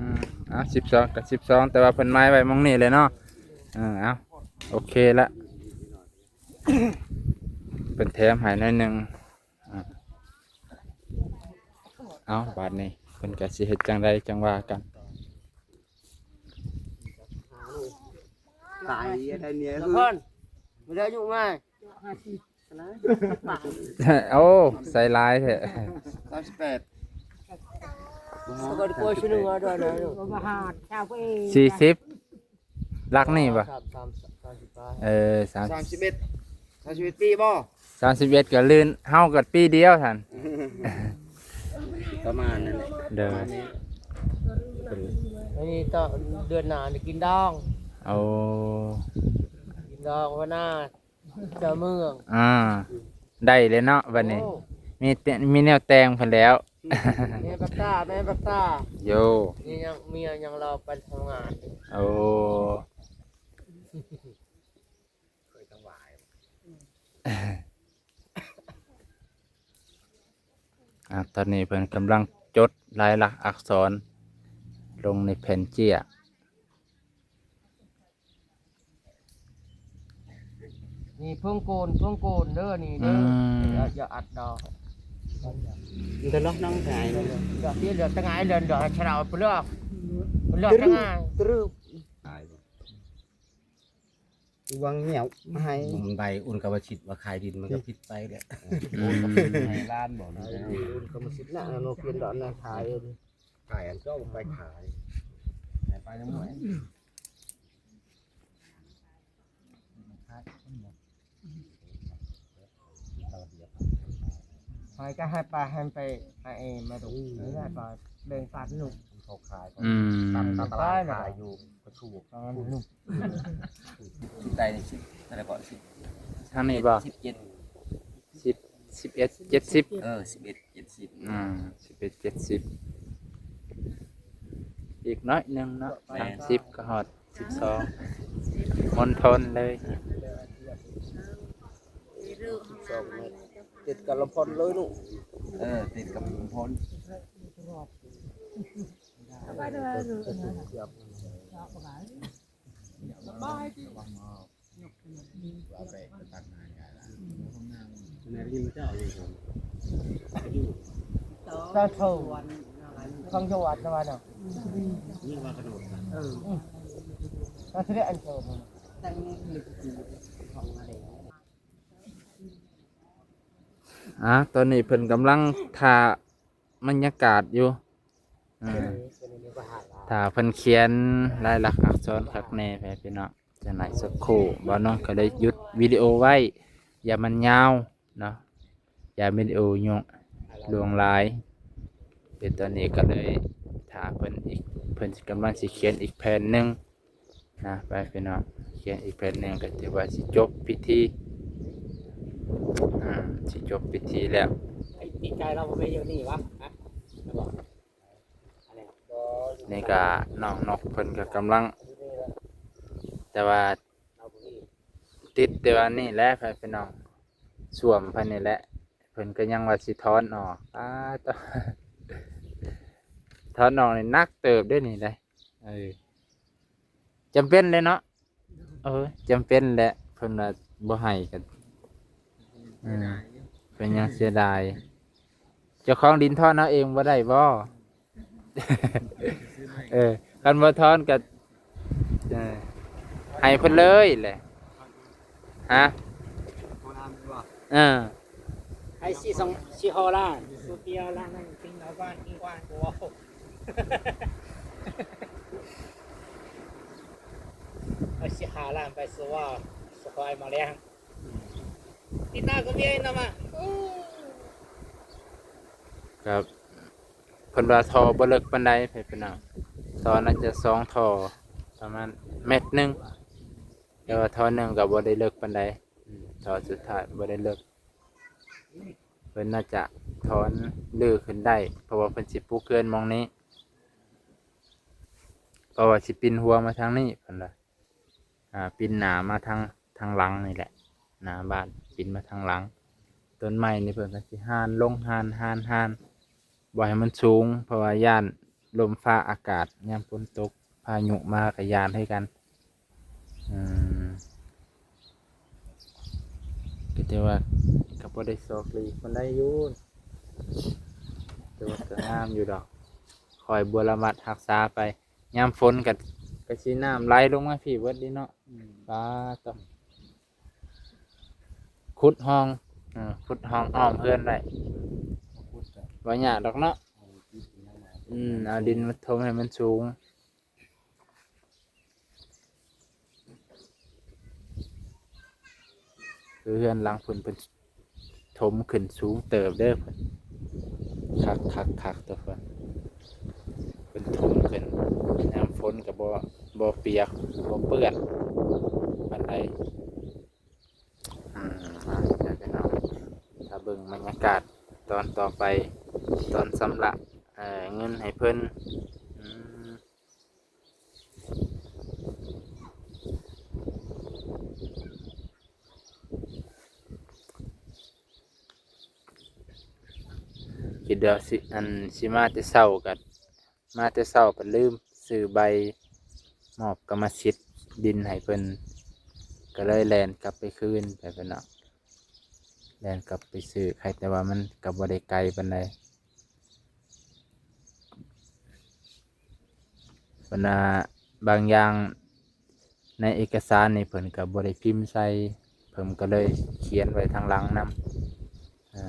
ມ ເອົາ ສິບສອງກໍ ສິບສອງ ແຕ່ວ່າເພິ່ນໝາຍໄວ້ໝ່ອງນີ້ແຫຼະເນາະ ເອີ ເອົາ ໂອເຄລະ ເພິ່ນແຖມໃຫ້ໜ້ອຍໜຶ່ງ ອືມ ເອົາ ບາດນີ້ເພິ່ນກໍຊິເຮັດຈັ່ງໃດຈັ່ງວ່າກັນ. ຕາຍໄດ້ເມຍ ນະຄອນ ບໍ່ໄດ້ອາຍຸມາ ໂອ້ ໃສ່ຫຼາຍແທ້ ສາມສິບແປດ ບໍ່ຮອດ ຊາວເອງ ສີ່ສິບ ຫຼັກນີ້ບໍ່? ສາມ ສາມ ສາມສິບປາຍ ເອີ ສາມ ສາມສິບເອັດ ສາມສິບເອັດປີບໍ່? ສາມສິບເອັດກໍລື່ນ ເຮົາກໍປີດຽວຫັ້ນ ປະມານນັ້ນແຫຼະ ໂດຍ ປະມານນີ້ ອັນນີ້ຕອນເດືອນໜ້ານີ້ກິນດອງ ໂອ້ ກິນດອງຫົວໜ້າເຈົ້າເມືອງ ອ່າ ໄດ້ເລີຍເນາະບັດນີ້ ໂອ້ ມີແຕ່ ມີແນວແຕ່ງເພິ່ນແລ້ວ ແມ່ບັກຕາ ແມ່ບັກຕາ ໂຢ ມີຫຍັງ ມີຫຍັງລາວໄປທຳງານ ໂອ້ ເຄີຍຕັ້ງຫວາຍ ອ່າ ຕອນນີ້ເພິ່ນກຳລັງຈົດລາຍລັກອັກສອນລົງໃນແຜ່ນເຈ້ຍ ນີ້ເພິ່ງໂກນ ເພິ່ງໂກນເດີ ນີ້ເດີ ອືມ ຢ່າ ຢ່າອັດດອກ ເດີລະ ນັ່ງໄປ ດອກທີ່ເຫຼືອຕະງາຍ ເດີ ດອກໃຫ້ຊະລາວ ເລືອກ ເລືອກຕະງາຍ ຕະລຶບ ຕະລຶບ ຫວັງແນວໃຫ້ ມັນໄປອຸ່ນກຳມະສິດມາຂາຍດິນ ມັນກໍຜິດໄປແຫຼະ ອືມ ໃຫ້ລ້ານບໍ່ ໃຫ້ອຸ່ນກຳມະສິດນະ ໂນ ປ່ຽນດອນນະ ຂາຍ ຂາຍອັນເຈົ້າໄປຂາຍ ໃຫ້ໄປນຳໝວຍ ໃຜກໍໃຫ້ໄປ ໃຫ້ໄປ ໃຫ້ເອມາດູ ອືມ ນີ້ແຫຼະ ກໍແບ່ງປັນລູກ ເຂົາຂາຍ ອືມ ຕາມຕະຫຼາດຂາຍຢູ່ກະຊວງ ຕອນນັ້ນລູກ ຊິໄປນີ້ ສິບ ເທົ່າໃດກໍ ສິບ ທາງນີ້ບໍ່ ສິບເຈັດ ສິບ ສິບເອັດ ເຈັດສິບ ເອີ ສິບເອັດ ເຈັດສິບ ອືມ ສິບເອັດ ເຈັດສິບ ອີກໜ້ອຍໜຶ່ງເນາະ ແມ່ນ ສາມສິບກໍຮອດ ສິບສອງ ມົນທົນເລີຍ ສິບສອງແມັດ ຕິດກັບລຳພອນເລີຍລູກ ເອີ ຕິດກັບລຳພອນ ເຈົ້າໂທ ຂອງຈັງຫວັດນະວ່າເນາະ ເອີ ອືມ ກໍຊິໄດ້ອັນໂທ ອ່າ ຕອນນີ້ເພິ່ນກຳລັງຖ້າບັນຍາກາດຢູ່ ອ່າ ຖ້າເພິ່ນຂຽນລາຍລັກອັກສອນຄັກແນ່ ແມ່ພີ່ນ້ອງ ຈັກໜ້ອຍສັກຄູ່ ບ່າວນອງກໍເລີຍຢຸດວິດີໂອໄວ້ ຢ່າມັນຍາວເນາະ ຢ່າວິດີໂອຍະຫຼວງຫຼາຍ ເປັນຕອນນີ້ກໍເລີຍຖ້າເພິ່ນອີກ ເພິ່ນກຳລັງຊິຂຽນອີກແຜ່ນໜຶ່ງນະ ໄປພີ່ນ້ອງ ຂຽນອີກແຜ່ນໜຶ່ງກໍຖືວ່າຊິຈົບພິທີ ອືມ ຊິຈົບພິທີແລ້ວ ປີກາຍລາວບໍ່ແມ່ນຢູ່ນີ້ຫວາ ຮະ ລະບອກ ນີ້ກະນ້ອງນົກເພິ່ນກະກຳລັງ ແຕ່ວ່າຕິດແຕ່ວ່ານີ້ແຫຼະ ພີ່ນ້ອງ ສ້ວມເພິ່ນນີ້ແຫຼະ ເພິ່ນກະຍັງວ່າຊິຖອນອອກ ອາ ຖອນອອກນີ້ໜັກເຕີບເດ້ນີ້ເດ້ ເອີ ຈຳເປັນເລີຍເນາະ. ເອີ ຈຳເປັນແຫຼະ ເພິ່ນວ່າບໍ່ໃຫ້ກໍ ເອີ ເພິ່ນຍັງເສຍດາຍ ເຈົ້າຂອງດິນຖອນເອົາເອງບໍ່ໄດ້ບໍ່? ເອີ ຄັນບໍ່ຖອນກໍ ເອີ ໃຫ້ເພິ່ນເລີຍແຫຼະ ຮະ ເອີ ໃຫ້ສີ່ ສອງ ສີ່ຫ້າລ້ານ ສຸດຍອດລ້ານນັ້ນ ຕິງເອົາບ້ານອີກວ່າ ເອົາສິບຫ້າລ້ານໄປສະຫວາຍ ສະຫວາຍມາແລ້ວ ຕິດຕາມກັນເວຍນຳມາ ກໍເພິ່ນວ່າທໍ່ບໍ່ເລິກປານໃດ ເພິ່ນວ່າທໍ່ໜ້າຈະສອງທໍ່ ປະມານແມັດໜຶ່ງ ແຕ່ວ່າທໍ່ໜຶ່ງກໍບໍ່ໄດ້ເລິກປານໃດ. ອືມ ທໍ່ສຸດທ້າຍບໍ່ໄດ້ເລິກ ເພິ່ນໜ້າຈະຖອນຮື້ຂຶ້ນໄດ້ ເພາະວ່າເພິ່ນຊິປຸກເຮືອນໝ່ອງນີ້ ເພາະວ່າຊິປິ່ນຫົວມາທາງນີ້ ເພິ່ນວ່າ ອ່າ ປິ່ນໜ້າມາທາງ ທາງຫຼັງນີ້ແຫຼະ ໜ້າບ້ານປິ່ນມາທາງຫຼັງ. ຕົ້ນໄມ້ນີ້ເພິ່ນກໍຊິຫານລົງ ຫານ ຫານ ຫານ ບໍ່ໃຫ້ມັນສູງ ເພາະວ່າຢ້ານລົມຟ້າອາກາດ ຍາມຝົນຕົກພາຍຸມາກໍຢ້ານຄືກັນ. ອືມ ກໍຖືວ່າກໍບໍ່ໄດ້ຊອກຫຼີກປານໃດຢູ່ ແຕ່ວ່າກໍງາມຢູ່ດອກ ຄອຍບົວລະບັດຮັກສາໄປ. ຍາມຝົນກໍ ກໍຊິນ້ຳໄຫຼລົງມາພີ້ເບິດເດເນາະ. ອືມ ປາດ ຂຸດຮ່ອງ ເອີ ຂຸດຮ່ອງອ້ອມເຮືອນໄວ້ ບໍ່ຍາກດອກເນາະ. ອືມ ເອົາດິນມາຖົມໃຫ້ມັນສູງ ຄືເຮືອນຫຼັງເພິ່ນ ເພິ່ນຖົມຂຶ້ນສູງເຕີບເດີ ຄັກໆໆ ຕົວເພິ່ນ ເພິ່ນຖົມຂຶ້ນ ຍາມຝົນກໍບໍ່ ບໍ່ປຽກ ບໍ່ເປື້ອນປານໃດ. ອືມ ອ່າ ເດີພີ່ນ້ອງ ຖ້າເບິ່ງບັນຍາກາດຕອນຕໍ່ໄປ ຕອນຊຳລະ ເອີ ເງິນໃຫ້ເພິ່ນ. ອືມ ຄິດວ່າຊິ ອັນ ຊິມາແຕ່ເຊົ້າກໍ ມາແຕ່ເຊົ້າກໍລືມຊື້ໃບມອບກຳມະສິດດິນໃຫ້ເພິ່ນ ກໍເລີຍແລ່ນກັບໄປຄືນ ໄປເພິ່ນເນາະ ແລ່ນກັບໄປຊື້. ໃຄແຕ່ວ່າມັນກໍບໍ່ໄດ້ໄກປານໃດ ບັນດາບາງຢ່າງໃນເອກະສານນີ້ເພິ່ນກໍບໍ່ໄດ້ພິມໃສ່ ເພິ່ນກໍເລີຍຂຽນໄວ້ທາງຫຼັງນຳ ເອີ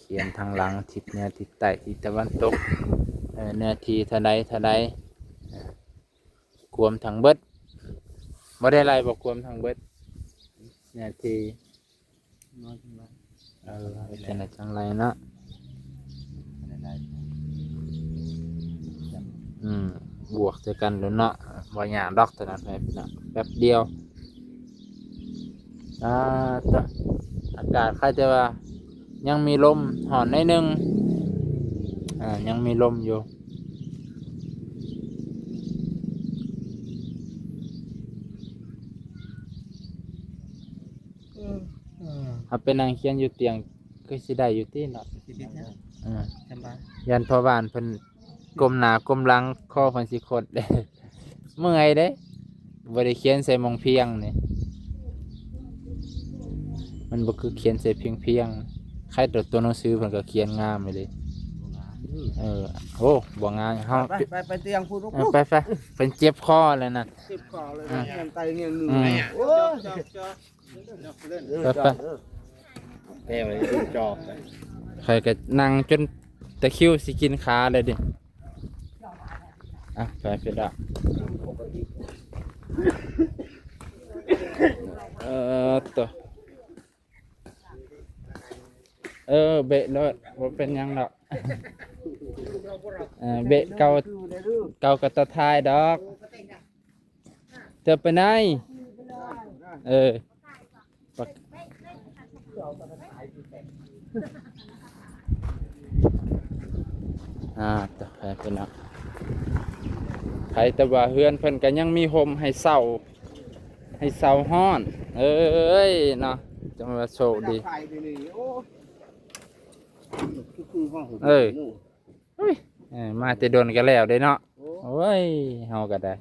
ຂຽນທາງຫຼັງ ທິດເໜືອ ທິດໃຕ້ ທິດຕາເວັນຕົກ ເອີ ເນື້ອທີ່ເທົ່າໃດເທົ່າໃດ ກວມທັງເບິດ ບໍ່ໄດ້ໄລ່ບໍ່ ກວມທັງເບິດ ເນື້ອທີ່ ນ້ອຍຈັງໄລ ເອີ ເຮັດຈັ່ງໃດຈັ່ງໄລເນາະ. ອືມ ບວກໃສ່ກັນໂລດເນາະ ບໍ່ຍາກດອກ ເທົ່ານັ້ນແຫຼະພີ່ນ້ອງ ແປັບດຽວ. ອ່າ ຕະ ອາກາດຄາດແຕ່ວ່າຍັງມີລົມ ຮ້ອນໜ້ອຍໜຶ່ງ ອ່າ ຍັງມີລົມຢູ່. ເຮົາໄປນັ່ງຂຽນຢູ່ຕຽງຄືຊິໄດ້ຢູ່ຕິເນາະ ຊິເຮັດຫຍັງ ອ່າ ສະບາຍ ຢ້ານພໍ່ບ້ານເພິ່ນກົ້ມໜ້າກົ້ມຫຼັງ ຄໍເພິ່ນຊິຄົດເດ້ ເມື່ອຍເດ້ ບໍ່ໄດ້ຂຽນໃສ່ໝ່ອງພຽງນີ້ ມັນບໍ່ຄືຂຽນໃສ່ພຽງໆ ໃຄໂຕ ໂຕໜັງສືເພິ່ນກໍຂຽນງາມອີ່ຫຼີ. ເອີ ໂອ້ ບໍ່ງາມ ເຮົາ ໄປ ໄປ ໄປຕຽງພຸ້ນ ເອີ ໄປ ໄປ ເພິ່ນເຈັບຄໍແລ້ວນະ ເຈັບຄໍເລີຍ ອ່າ ງຽງໄຕງຽງໜຶ່ງ ອືມ ໂອ້ຍ ໄປ ໄປ ແກ້ໄວ້ຈອບໄປ ຂ້ອຍກໍນັ່ງຈົນຕະຄຣິວຊິກິນຂາແລ້ວເດ້. ອ່ະ ໄປເປັນລະ ເອີ ໂຕ ເອີ ເບະໂລດ ບໍ່ເປັນຫຍັງດອກ ເອີ ເບະເກົ່າ ເກົ່າກໍຕະທາຍດອກ. ຈະໄປໃນ ເອີ ອ່າ ຕໍ່ໄປເພິ່ນເນາະ ໃຜແຕ່ວ່າເຮືອນເພິ່ນກໍຍັງມີຮົ່ມໃຫ້ເຊົາ ໃຫ້ເຊົາຮ້ອນ ເອີຍເນາະ ຈັ່ງວ່າໂຊກດີ ເອີ ເອີຍ ມາແຕ່ດົນກໍແລ້ວເດ້ເນາະ ໂອ້ຍ ເຮົາກໍໄດ້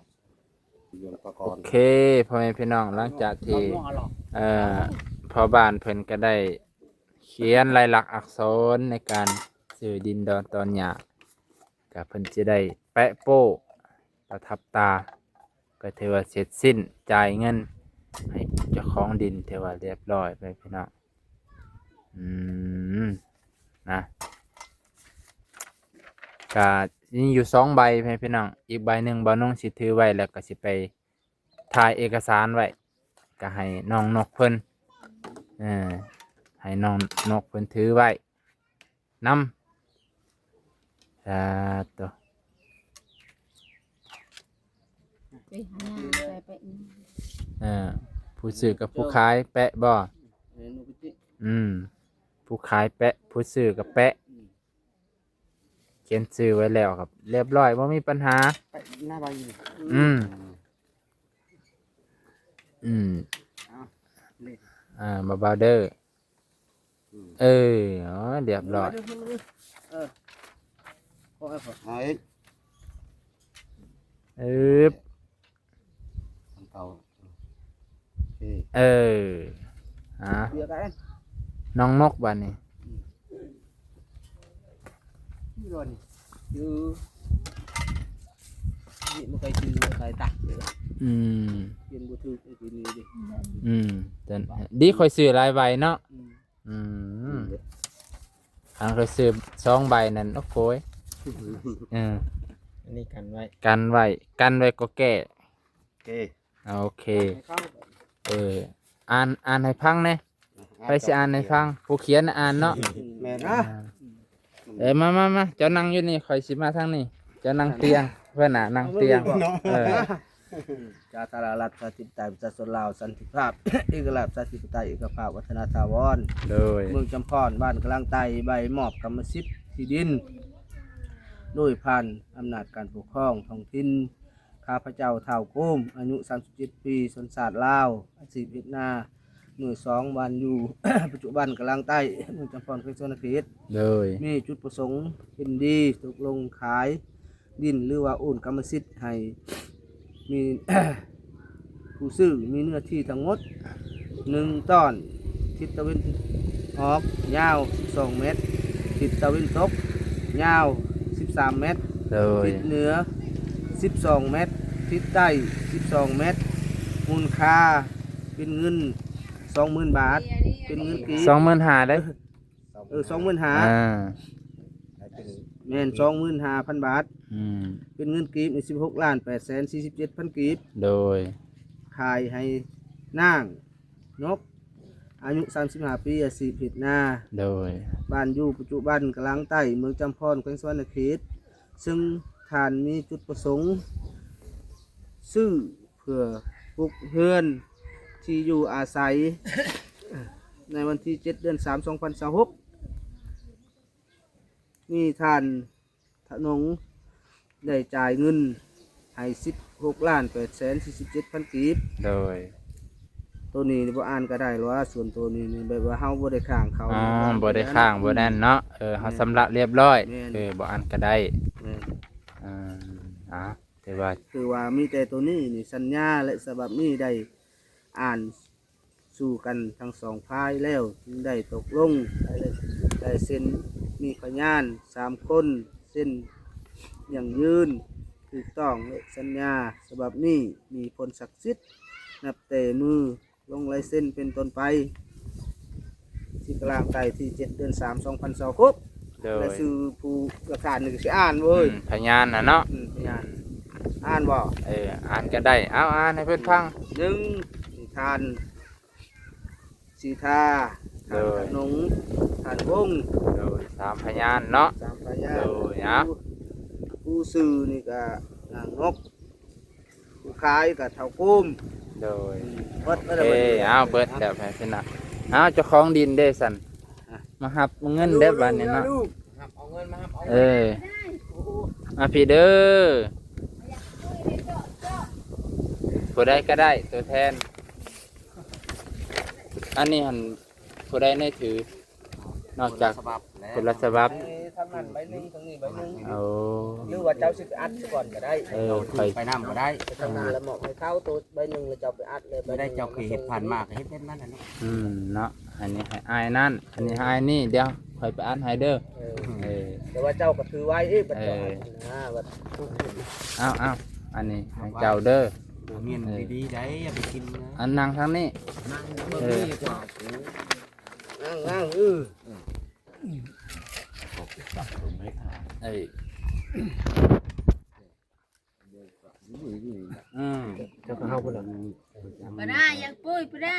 ໂອເຄ ພໍ່ແມ່ພີ່ນ້ອງ ຫຼັງຈາກທີ່ ເອີ ພໍ່ບ້ານເພິ່ນກໍໄດ້ຂຽນລາຍລັກອັກສອນໃນການຊື້ດິນດອນຕອນຫຍ້າ ກໍເພິ່ນຊິໄດ້ແປະໂປ້ປະທັບຕາ ກໍຖືວ່າເສັດສິ້ນ ຈ່າຍເງິນໃຫ້ເຈົ້າຂອງດິນ ຖືວ່າລຽບຮ້ອຍ ພໍ່ແມ່ພີ່ນ້ອງ. ອືມ ນະ ກະມີຢູ່ສອງໃບ ພີ່ນ້ອງ ອີກໃບໜຶ່ງບ່າວນົງຊິຖືໄວ້ ແລ້ວກະຊິໄປຖ່າຍເອກະສານໄວ້ ກະໃຫ້ນ້ອງນົກເພິ່ນ ເອີ ໃ ໃຫ້ນ້ອງນົກເພິ່ນຖືໄວ້ນຳ. ສາທຸ. ເອີ ຜູ້ຊື້ກັບຜູ້ຂາຍແປະບໍ່? ອືມ ຜູ້ຂາຍແປະ ຜູ້ຊື້ກໍແປະ. ຂຽນຊື່ໄວ້ແລ້ວກໍລຽບຮ້ອຍ ບໍ່ມີບັນຫາ. ໄປໜ້າບ້ານຢູ່ນີ້. ອືມ ອືມ ເອົາ ນີ້ ອ່າ ບ່າວເດີ. ອືມ ເອີ ອໍ ລຽບຮ້ອຍ. ເອີ ຂໍໃຫ້ ຂໍ ເອີ ອັນເກົ່າ. ໂອເຄ ເອີ ຫາ ເຫຼືອກັນ ນ້ອງນົກບາດນີ້. ອືມ ຢູ່ດອນນີ້ ຢູ່ ນີ້ບໍ່ໄກຊື່ ບໍ່ໄກຕັກເດ້. ອືມ ຂຽນບໍ່ຖືກໄອ້ຕົວນີ້ເດ້. ອືມ ແຕ່ດີຂ້ອຍຊື້ຫຼາຍໃບເນາະ. ອືມ ອືມ ຄັນຂ້ອຍຊື້ສອງໃບນັ້ນ ໂອ້ໂຫຍ. ເອີ ອັນນີ້ກັນໄວ້ ກັນໄວ້ ກັນໄວ້ກໍແກ້. ໂອເຄ ໂອເຄ ເອີ ອ່ານ ອ່ານໃຫ້ຟັງແດ່. ໃຜຊິອ່ານໃຫ້ຟັງ? ຜູ້ຂຽນອ່ານເນາະ. ແມ່ນ ອ່າ ເອີ ມາ ມາ ມາ ເຈົ້ານັ່ງຢູ່ນີ້ ຂ້ອຍຊິມາທາງນີ້. ເຈົ້ານັ່ງຕຽງ ເພື່ອນນະນັ່ງຕຽງ. ເອີ ສາທາລະນະລັດ ປະຊາທິປະໄຕ ປະຊາຊົນລາວ ສັນຕິພາບ ເອກະລາດ ປະຊາທິປະໄຕ ເອກະພາບ ວັດທະນະຖາວອນ. ໂດຍ ເມືອງຈຳພອນ ບ້ານກະລາງໃຕ້ ໃບມອບກຳມະສິດທີ່ດິນ ໂດຍຜ່ານອຳນາດການປົກຄອງທ້ອງຖິ່ນ. ຂ້າພະເຈົ້າ ທ້າວໂກມ ອາຍຸສາມສິບເຈັດປີ ສັນຊາດລາວ ອາຊີບເຮັດນາ ໜ່ວຍສອງ ບ້ານຢູ່ ປັດຈຸບັນກະລາງໃຕ້ ເມືອງຈຳພອນ ແຂວງສະຫວັນນະເຂດ. ໂດຍ ມີຈຸດປະສົງເຫັນດີຕົກລົງຂາຍດິນ ຫຼືວ່າໂອນກຳມະສິດໃຫ້ມີ ຜູ້ຊື້ ມີເນື້ອທີ່ທັງໝົດ ໜຶ່ງຕອນ ທິດຕາເວັນອອກຍາວສິບສອງແມັດ, ທິດຕາເວັນຕົກຍາວສິບສາມແມັດ, ໂດຍ ທິດເໜືອສິບສອງແມັດ, ທິດໃຕ້ສິບສອງແມັດ, ມູນຄ່າເປັນເງິນສອງໝື່ນບາດ ເປັນເງິນກີບ ສອງໝື່ນຫ້າເດ້. ເອີ ສອງໝື່ນຫ້າ ອ່າ ແມ່ນ ສອງໝື່ນຫ້າພັນບາດ. ອືມ ເປັນເງິນກີບນີ້ ສິບຫົກລ້ານແປດແສນສີ່ສິບເຈັດພັນກີບ. ໂດຍ ຂາຍໃຫ້ນາງນົກ ອາຍຸສາມສິບຫ້າປີ ອາຊີບເຮັດນາ. ໂດຍ ບ້ານຢູ່ປັດຈຸບັນກະລາງໃຕ້ ເມືອງຈຳພອນ ແຂວງສະຫວັນນະເຂດ ເຊິ່ງທ່ານມີຈຸດປະສົງຊື້ເພື່ອປຸກເຮືອນທີ່ຢູ່ອາໄສ ໃນວັນທີເຈັດ ເດືອນສາມ ສອງພັນຊາວຫົກ ນີ້ທ່ານທະນົງໄດ້ຈ່າຍເງິນໃຫ້ສິບຫົກລ້ານແປດແສນສີ່ສິບເຈັດພັນກີບ. ໂດຍ ໂຕນີ້ບໍ່ອ່ານກໍໄດ້ຫຼວະ ສ່ວນໂຕນີ້ນີ້ແບບວ່າເຮົາບໍ່ໄດ້ຄ້າງເຂົາ. ອໍ ບໍ່ໄດ້ຄ້າງ ບໍ່ນັ້ນເນາະ. ເອີ ເຮົາຊຳລະລຽບຮ້ອຍ. ແມ່ນ ເອີ ບໍ່ອ່ານກໍໄດ້. ແມ່ນ ອ່າ ຖືວ່າ ຖືວ່າມີແຕ່ໂຕນີ້ນີ້ ສັນຍາ ແລະ ສະບັບນີ້ໄດ້ອ່ານ ສູ່ກັນທັງສອງຝ່າຍແລ້ວ ຈຶ່ງໄດ້ຕົກລົງ ລາຍເຊັນ ມີພະຍານສາມຄົນ ເຊັນຢັ້ງຢືນຖືກຕ້ອງ ແລະ ສັນຍາສະບັບນີ້ມີຜົນສັກສິດ ນັບແຕ່ມື້ລົງລາຍເຊັນເປັນຕົ້ນໄປ. ທີ່ກະລາງໃຕ້ ທີ່ເຈັດ ເດືອນສາມ ສອງພັນຊາວຫົກ. ໂດຍ ລາຍຊື່ຜູ້ຫຼັກຖານນີ້ກໍຊິອ່ານເວີຍ. ອືມ ພະຍານນະເນາະ. ອືມ ພະຍານ ອ່ານບໍ່? ເອີ ອ່ານກໍໄດ້. ເອົາ ອ່ານໃຫ້ເພິ່ນຟັງ. ໜຶ່ງ ທ່ານສີທາ, ທ່ານ ໂດຍ ທະນົງ, ທ່ານວົງ. ໂດຍ ສາມພະຍານເນາະ. ສາມພະຍານ. ໂດຍ ເອົາ ຜູ້ ຜູ້ຊື້ນີ້ກໍນາງນົກ, ຜູ້ຂາຍກໍທ້າວໂກມ. ໂດຍ ອືມ ເບິດແລ້ວ. ໂອເຄ ບັດນີ້ ເອົາ ເບິດແລ້ວ ແມ່ພີ່ນ້ອງ. ເອົາ ເຈົ້າຂອງດິນເດ້ຊັ້ນ ຮະ ມາຮັບເງິນເດ້ບັດນີ້ເນາະ. ເອົາເງິນມາຮັບ ເອົາເງິນ. ເອີ ມາພີ້ເດີ ຜູ້ໃດກໍໄດ້ ຕົວແທນ. ອັນນີ້ຫັ້ນ ຜູ້ໃດໃນຖື ນອກຈາກຄົນລະສະບັບ. ເອີ ທາງນັ້ນໃບໜຶ່ງ ທາງນີ້ໃບໜຶ່ງ. ໂອ້ ຫຼືວ່າເຈົ້າຊິໄປອັດຊະກ່ອນກໍໄດ້. ເອີ ໄປ ໄປນຳກໍໄດ້. ໄປທາງນັ້ນແລ້ວມອບໃຫ້ເຂົາໂຕໃບໜຶ່ງ ແລ້ວເຈົ້າໄປອັດເລີຍ. ບໍ່ໄດ້ ເຈົ້າເຄີຍເຮັດຜ່ານມາກໍເຮັດແບບນັ້ນແຫຼະເນາະ. ອືມ ເນາະ. ອັນນີ້ໃຫ້ອ້າຍນັ້ນ ອັນນີ້ໃຫ້ອ້າຍນີ້ ດຽວຂ້ອຍໄປອັດໃຫ້ເດີ. ເອີ ເອີ ແຕ່ວ່າເຈົ້າກໍຖືໄວ້ອີກ ບັດເຈົ້າ ເອີ ອັດນະ ບັດ ເອົາໆ ອັນນີ້ໃຫ້ເຈົ້າເດີ. ບໍ່ແມ່ນ ເອີ ດີໆ ໄດ໋ ຢ່າໄປກິນນະ. ອັນນັ່ງທາງນີ້ ນັ່ງເບິ່ງ ເອີ ນີ້ກວ່າ. ນັ່ງ ນັ່ງ ເອີ ເອີ ອືມ ເຈົ້າກໍເຮົາພຸ້ນລະ ບໍ່ໄດ້ ຢາກປຸ້ຍບໍ່ໄດ້.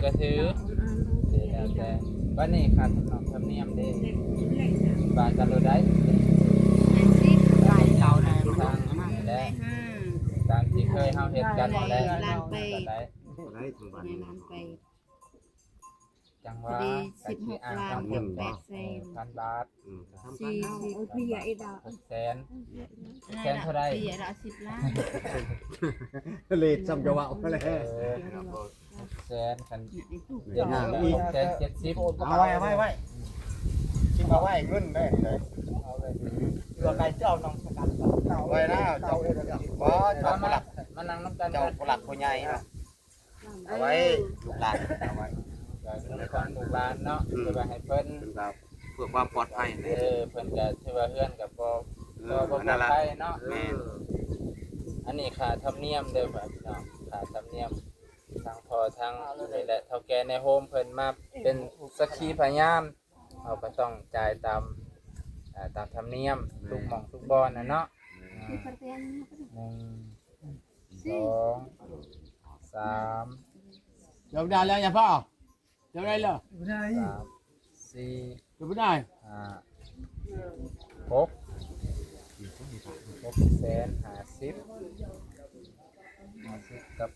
ກໍຖື ແລ້ວແຕ່. ບັດນີ້ຄ່າທຳນອມທຳນຽມເດ້ ວ່າກັນໂລດໄດ໋ ຫ້າສິບ ທາງນີ້ແຫຼະ ຕາມທີ່ເຄີຍເຮົາເຮັດກັນນັ້ນແຫຼະ ລ້ານແປດ ໄດ້ທັງບັດນີ້ ລ້ານແປດ ຈັ່ງວ່າ ກໍຊິອ້າງທັງໝົດ ແປດແສນ ເອີ ພັນບາດ ອືມ ສີ່ສິບ ຫົກແສນ ຫົກແສນເທົ່າໃດ ເສຍລະສິບລ້ານ ເລດຊ່ຳຈະເວົ້າແລ້ວ ເອີ ຫົກແສນ ຄັນ ເຈັດສິບ ເອົາໄວ້ ເອົາໄວ້ ເອົາໄວ້ ອືມ ເອົາໄວ້ເງິນໄດ້ເລີຍ ເອົາໄວ້ ເອົານຳກັນ ເອົາໄວ້ແລ້ວ ເຈົ້າ ບໍ່ ເຈົ້າຜູ້ຫຼັກ ມານັ່ງນຳກັນ ເຈົ້າຜູ້ຫຼັກຜູ້ໃຫຍ່ເນາະ ເອົາໄວ້ ເອີ ລູກຫຼານ ເອົາໄວ້ ກໍເງິນຂອງລູກຫຼານເນາະ ອືມ ເພື່ອໄວ້ໃຫ້ເພິ່ນ ເພິ່ນກໍເພື່ອຄວາມປອດໄພ ເອີ ເພິ່ນກໍຖືວ່າເຮືອນກໍບໍ່ ເອີ ບໍ່ ບໍ່ປອດໄພເນາະ ແມ່ນ ອັນນີ້ຄ່າທຳນຽມເດີ ພີ່ນ້ອງ ຄ່າທຳນຽມ ທາງພໍ່ທາງນີ້ແຫຼະ ເຖົ້າແກ່ໃນໂຮມເພິ່ນມາເປັນສັກຂີພະຍານ ເຮົາກໍຕ້ອງຈ່າຍຕາມ ເອີ ຕາມທຳນຽມ ແມ່ນ ທຸກໝ່ອງທຸກບ່ອນນະເນາະ ແມ່ນ ໜຶ່ງ ສອງ ສາມ ເຈົ້າໄດ້ແລ້ວ ຢ່າຟ້າວ ເຈົ້າໄດ້ແລ້ວ ສາມ ສີ່ ເຈົ້າບໍ່ໄດ້ ຫ້າ ຫົກ ຫົກແສນຫ້າສິບ ຫ້າສິບກັບ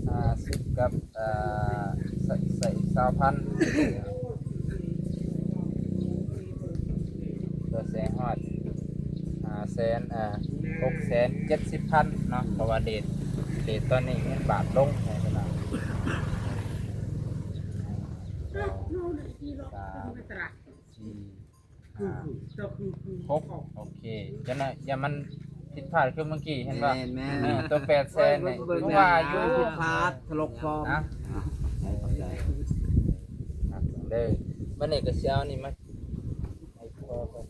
ຫ້າສິບກັບ ເອີ ໃສ່ ໃສ່ອີກຊາວພັນ ເພື່ອຊິຮອດຫ້າແສນ ເອີ ຫົກແສນເຈັດສິບພັນເນາະ ເພາະວ່າເຣດ ເຣດຕອນນີ້ເງິນບາດລົງ ໃຫ້ເວລາ ສອງ ສາມ ສີ່ ຫ້າ ຫົກ ໂອເຄ ຈັ່ງນັ້ນຢ່າມັນຜິດພາດຄືເມື່ອກີ້ ເຫັນບໍ່ ແມ່ນໆ ເອີ ຕົວແປດແສນນີ້ ເບິ່ງ ເບິ່ງ ຄືວ່າຢູ່ ຜິດພາດ ຖະຫຼົກພອມ ນະ ເດີ ບັດນີ້ກໍຊິເອົານີ້ມາໃຫ້ພໍ່ເພິ່ນ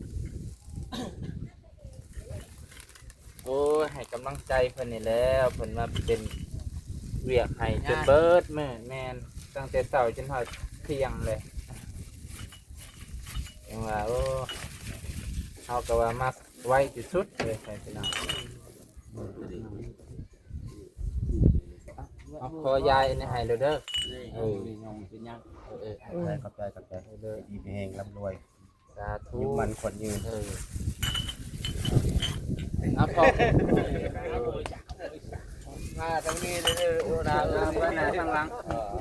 ໂອ້ຍ ໃຫ້ກຳລັງໃຈເພິ່ນນີ້ແຫຼ້ວ ເພິ່ນມາເປັນວຽກໃຫ້ຈົນເບິດມື້ ແມ່ນ ຕັ້ງແຕ່ເຊົ້າຈົນຮອດທ່ຽງເລີຍ ຈັ່ງວ່າ ໂອ້ ເຮົາກໍວ່າມາໄວທີ່ສຸດເລີຍ ໃຫ້ພີ່ນ້ອງ ເອົາ ຂໍຢາຍອັນນີ້ໃຫ້ເດີ ເອີ ເປັນຫຍັງ ເອີ ຂອບໃຈ ຂອບໃຈ ເອີ ດີມີແຮງ ລ່ຳລວຍ ສາທຸ ອາຍຸໝັ້ນຂວັນຍືນ ເອີ ເອົາ ພໍ່ ມາທາງນີ້ເດີ ໂອ້ ນາ ມາທາງຫຼັງ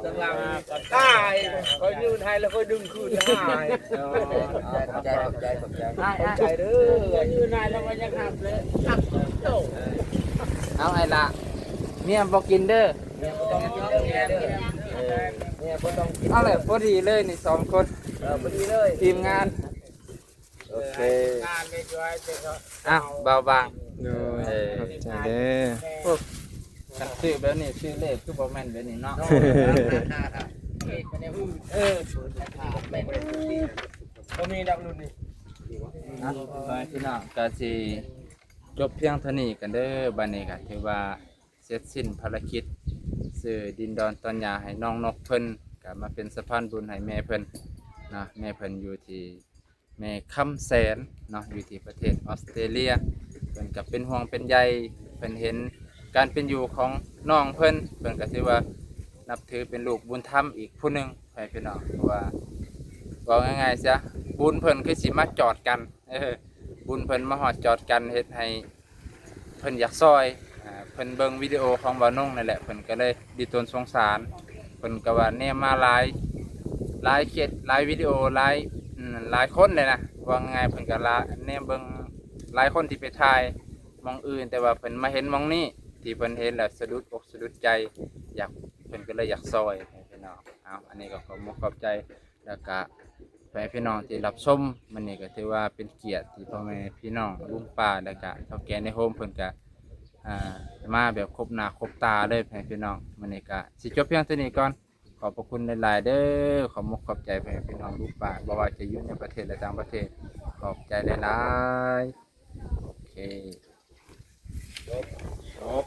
ທາງຫຼັງ ຕາຍ ຂ້ອຍຍື່ນໃຫ້ແລ້ວຂ້ອຍດຶງຄືນໃຫ້ ຂອບໃຈ ຂອບໃຈ ຂອບໃຈ ຂອບໃຈເດີ ຂ້ອຍຍື່ນໃຫ້ແລ້ວກໍຍັງຮັບເລີຍ ຮັບໂຕ ເອົາ ອ້າຍຫຼ້າ ເມຍບໍ່ກິນເດີ ເອີ ເມຍບໍ່ຕ້ອງກິນ ເອົາແຫຼະ ພໍດີເລີຍນີ້ສອງຄົນ ເອີ ພໍດີເລີຍ ທີມງານ ໂອເຄ ເອີ ງານເລີຍ ຢູ່ໃຫ້ເປັນ ອ້າວ ບ່າວບາງ ໂດຍ ເອີ ຂອບໃຈເດີ. ໂອ້ ຄັນຊື່ແບບນີ້ ຊື່ເລກຄືບໍ່ແມ່ນແບບນີ້ເນາະ. ເອີ ບໍ່ມີດອກລຸ້ນນີ້. ອ່ະ ພີ່ນ້ອງ ກະຊິຈົບພຽງເທົ່ານີ້ກັນເດີ. ບັດນີ້ກະຖືວ່າເສັດສິ້ນພາລະກິດ ຊື້ດິນດອນຕອນຫຍ້າໃຫ້ນ້ອງນົກເພິ່ນ ກະມາເປັນສະພານບຸນໃຫ້ແມ່ເພິ່ນເນາະ. ແມ່ເພິ່ນຢູ່ທີ່ ແມ່ຄຳແສນເນາະ ຢູ່ທີ່ປະເທດອອສເຕຣເລຍ. ເພິ່ນກໍເປັນຫ່ວງເປັນໃຍ ເພິ່ນເຫັນການເປັນຢູ່ຂອງນ້ອງເພິ່ນ ເພິ່ນກໍຖືວ່ານັບຖືເປັນລູກບຸນທຳອີກຜູ້ໜຶ່ງ ໃຫ້ພີ່ນ້ອງ. ເພາະວ່າເວົ້າງ່າຍໆຊະ ບຸນເພິ່ນຄືຊິມາຈອດກັນ ເອີ ບຸນເພິ່ນມາຮອດຈອດກັນ ເຮັດໃຫ້ ເພິ່ນຢາກຊ່ອຍ ອ່າ ເພິ່ນເບິ່ງວິດີໂອຂອງບ່າວນົງນັ້ນແຫຼະ ເພິ່ນກໍເລີຍດິດຕົນສົງສານ. ເພິ່ນກໍວ່າແນມມາຫຼາຍ ຫຼາຍເຂດ ຫຼາຍວິດີໂອ ຫຼາຍ ອືມ ຫຼາຍຄົນເລີຍນະ ເວົ້າງ່າຍໆ ເພິ່ນກໍລະ ແນມເບິ່ງຫຼາຍຄົນທີ່ໄປຖ່າຍໝ່ອງອື່ນ ແຕ່ວ່າເພິ່ນມາເຫັນໝ່ອງນີ້ ທີ່ເພິ່ນເຫັນແລ້ວສະດຸດອົກສະດຸດໃຈ ຢາກ ເພິ່ນກໍເລີຍຢາກຊ່ອຍ ໃຫ້ພີ່ນ້ອງ. ເອົາ ອັນນີ້ກໍຂອບມຸກຂອບໃຈ ແລ້ວກະ ໃຫ້ພີ່ນ້ອງທີ່ຮັບຊົມມື້ນີ້ ກໍຖືວ່າເປັນກຽດທີ່ພໍ່ແມ່ພີ່ນ້ອງລຸງປ້າ ແລ້ວກະເຖົ້າແກ່ໃນໂຮມເພິ່ນກະ ອ່າ ມາແບບຄົບໜ້າຄົບຕາເລີຍ ໃຫ້ພີ່ນ້ອງ. ມື້ນີ້ກະຊິຈົບພຽງເທົ່ານີ້ກ່ອນ. ຂອບພະຄຸນຫຼາຍໆເດີ ຂອບມຸກຂອບໃຈໃຫ້ພີ່ນ້ອງລຸງປ້າ ບໍ່ວ່າຈະຢູ່ໃນປະເທດ ແລະ ຕ່າງປະເທດ ຂອບໃຈຫຼາຍໆ. ໂອເຄ.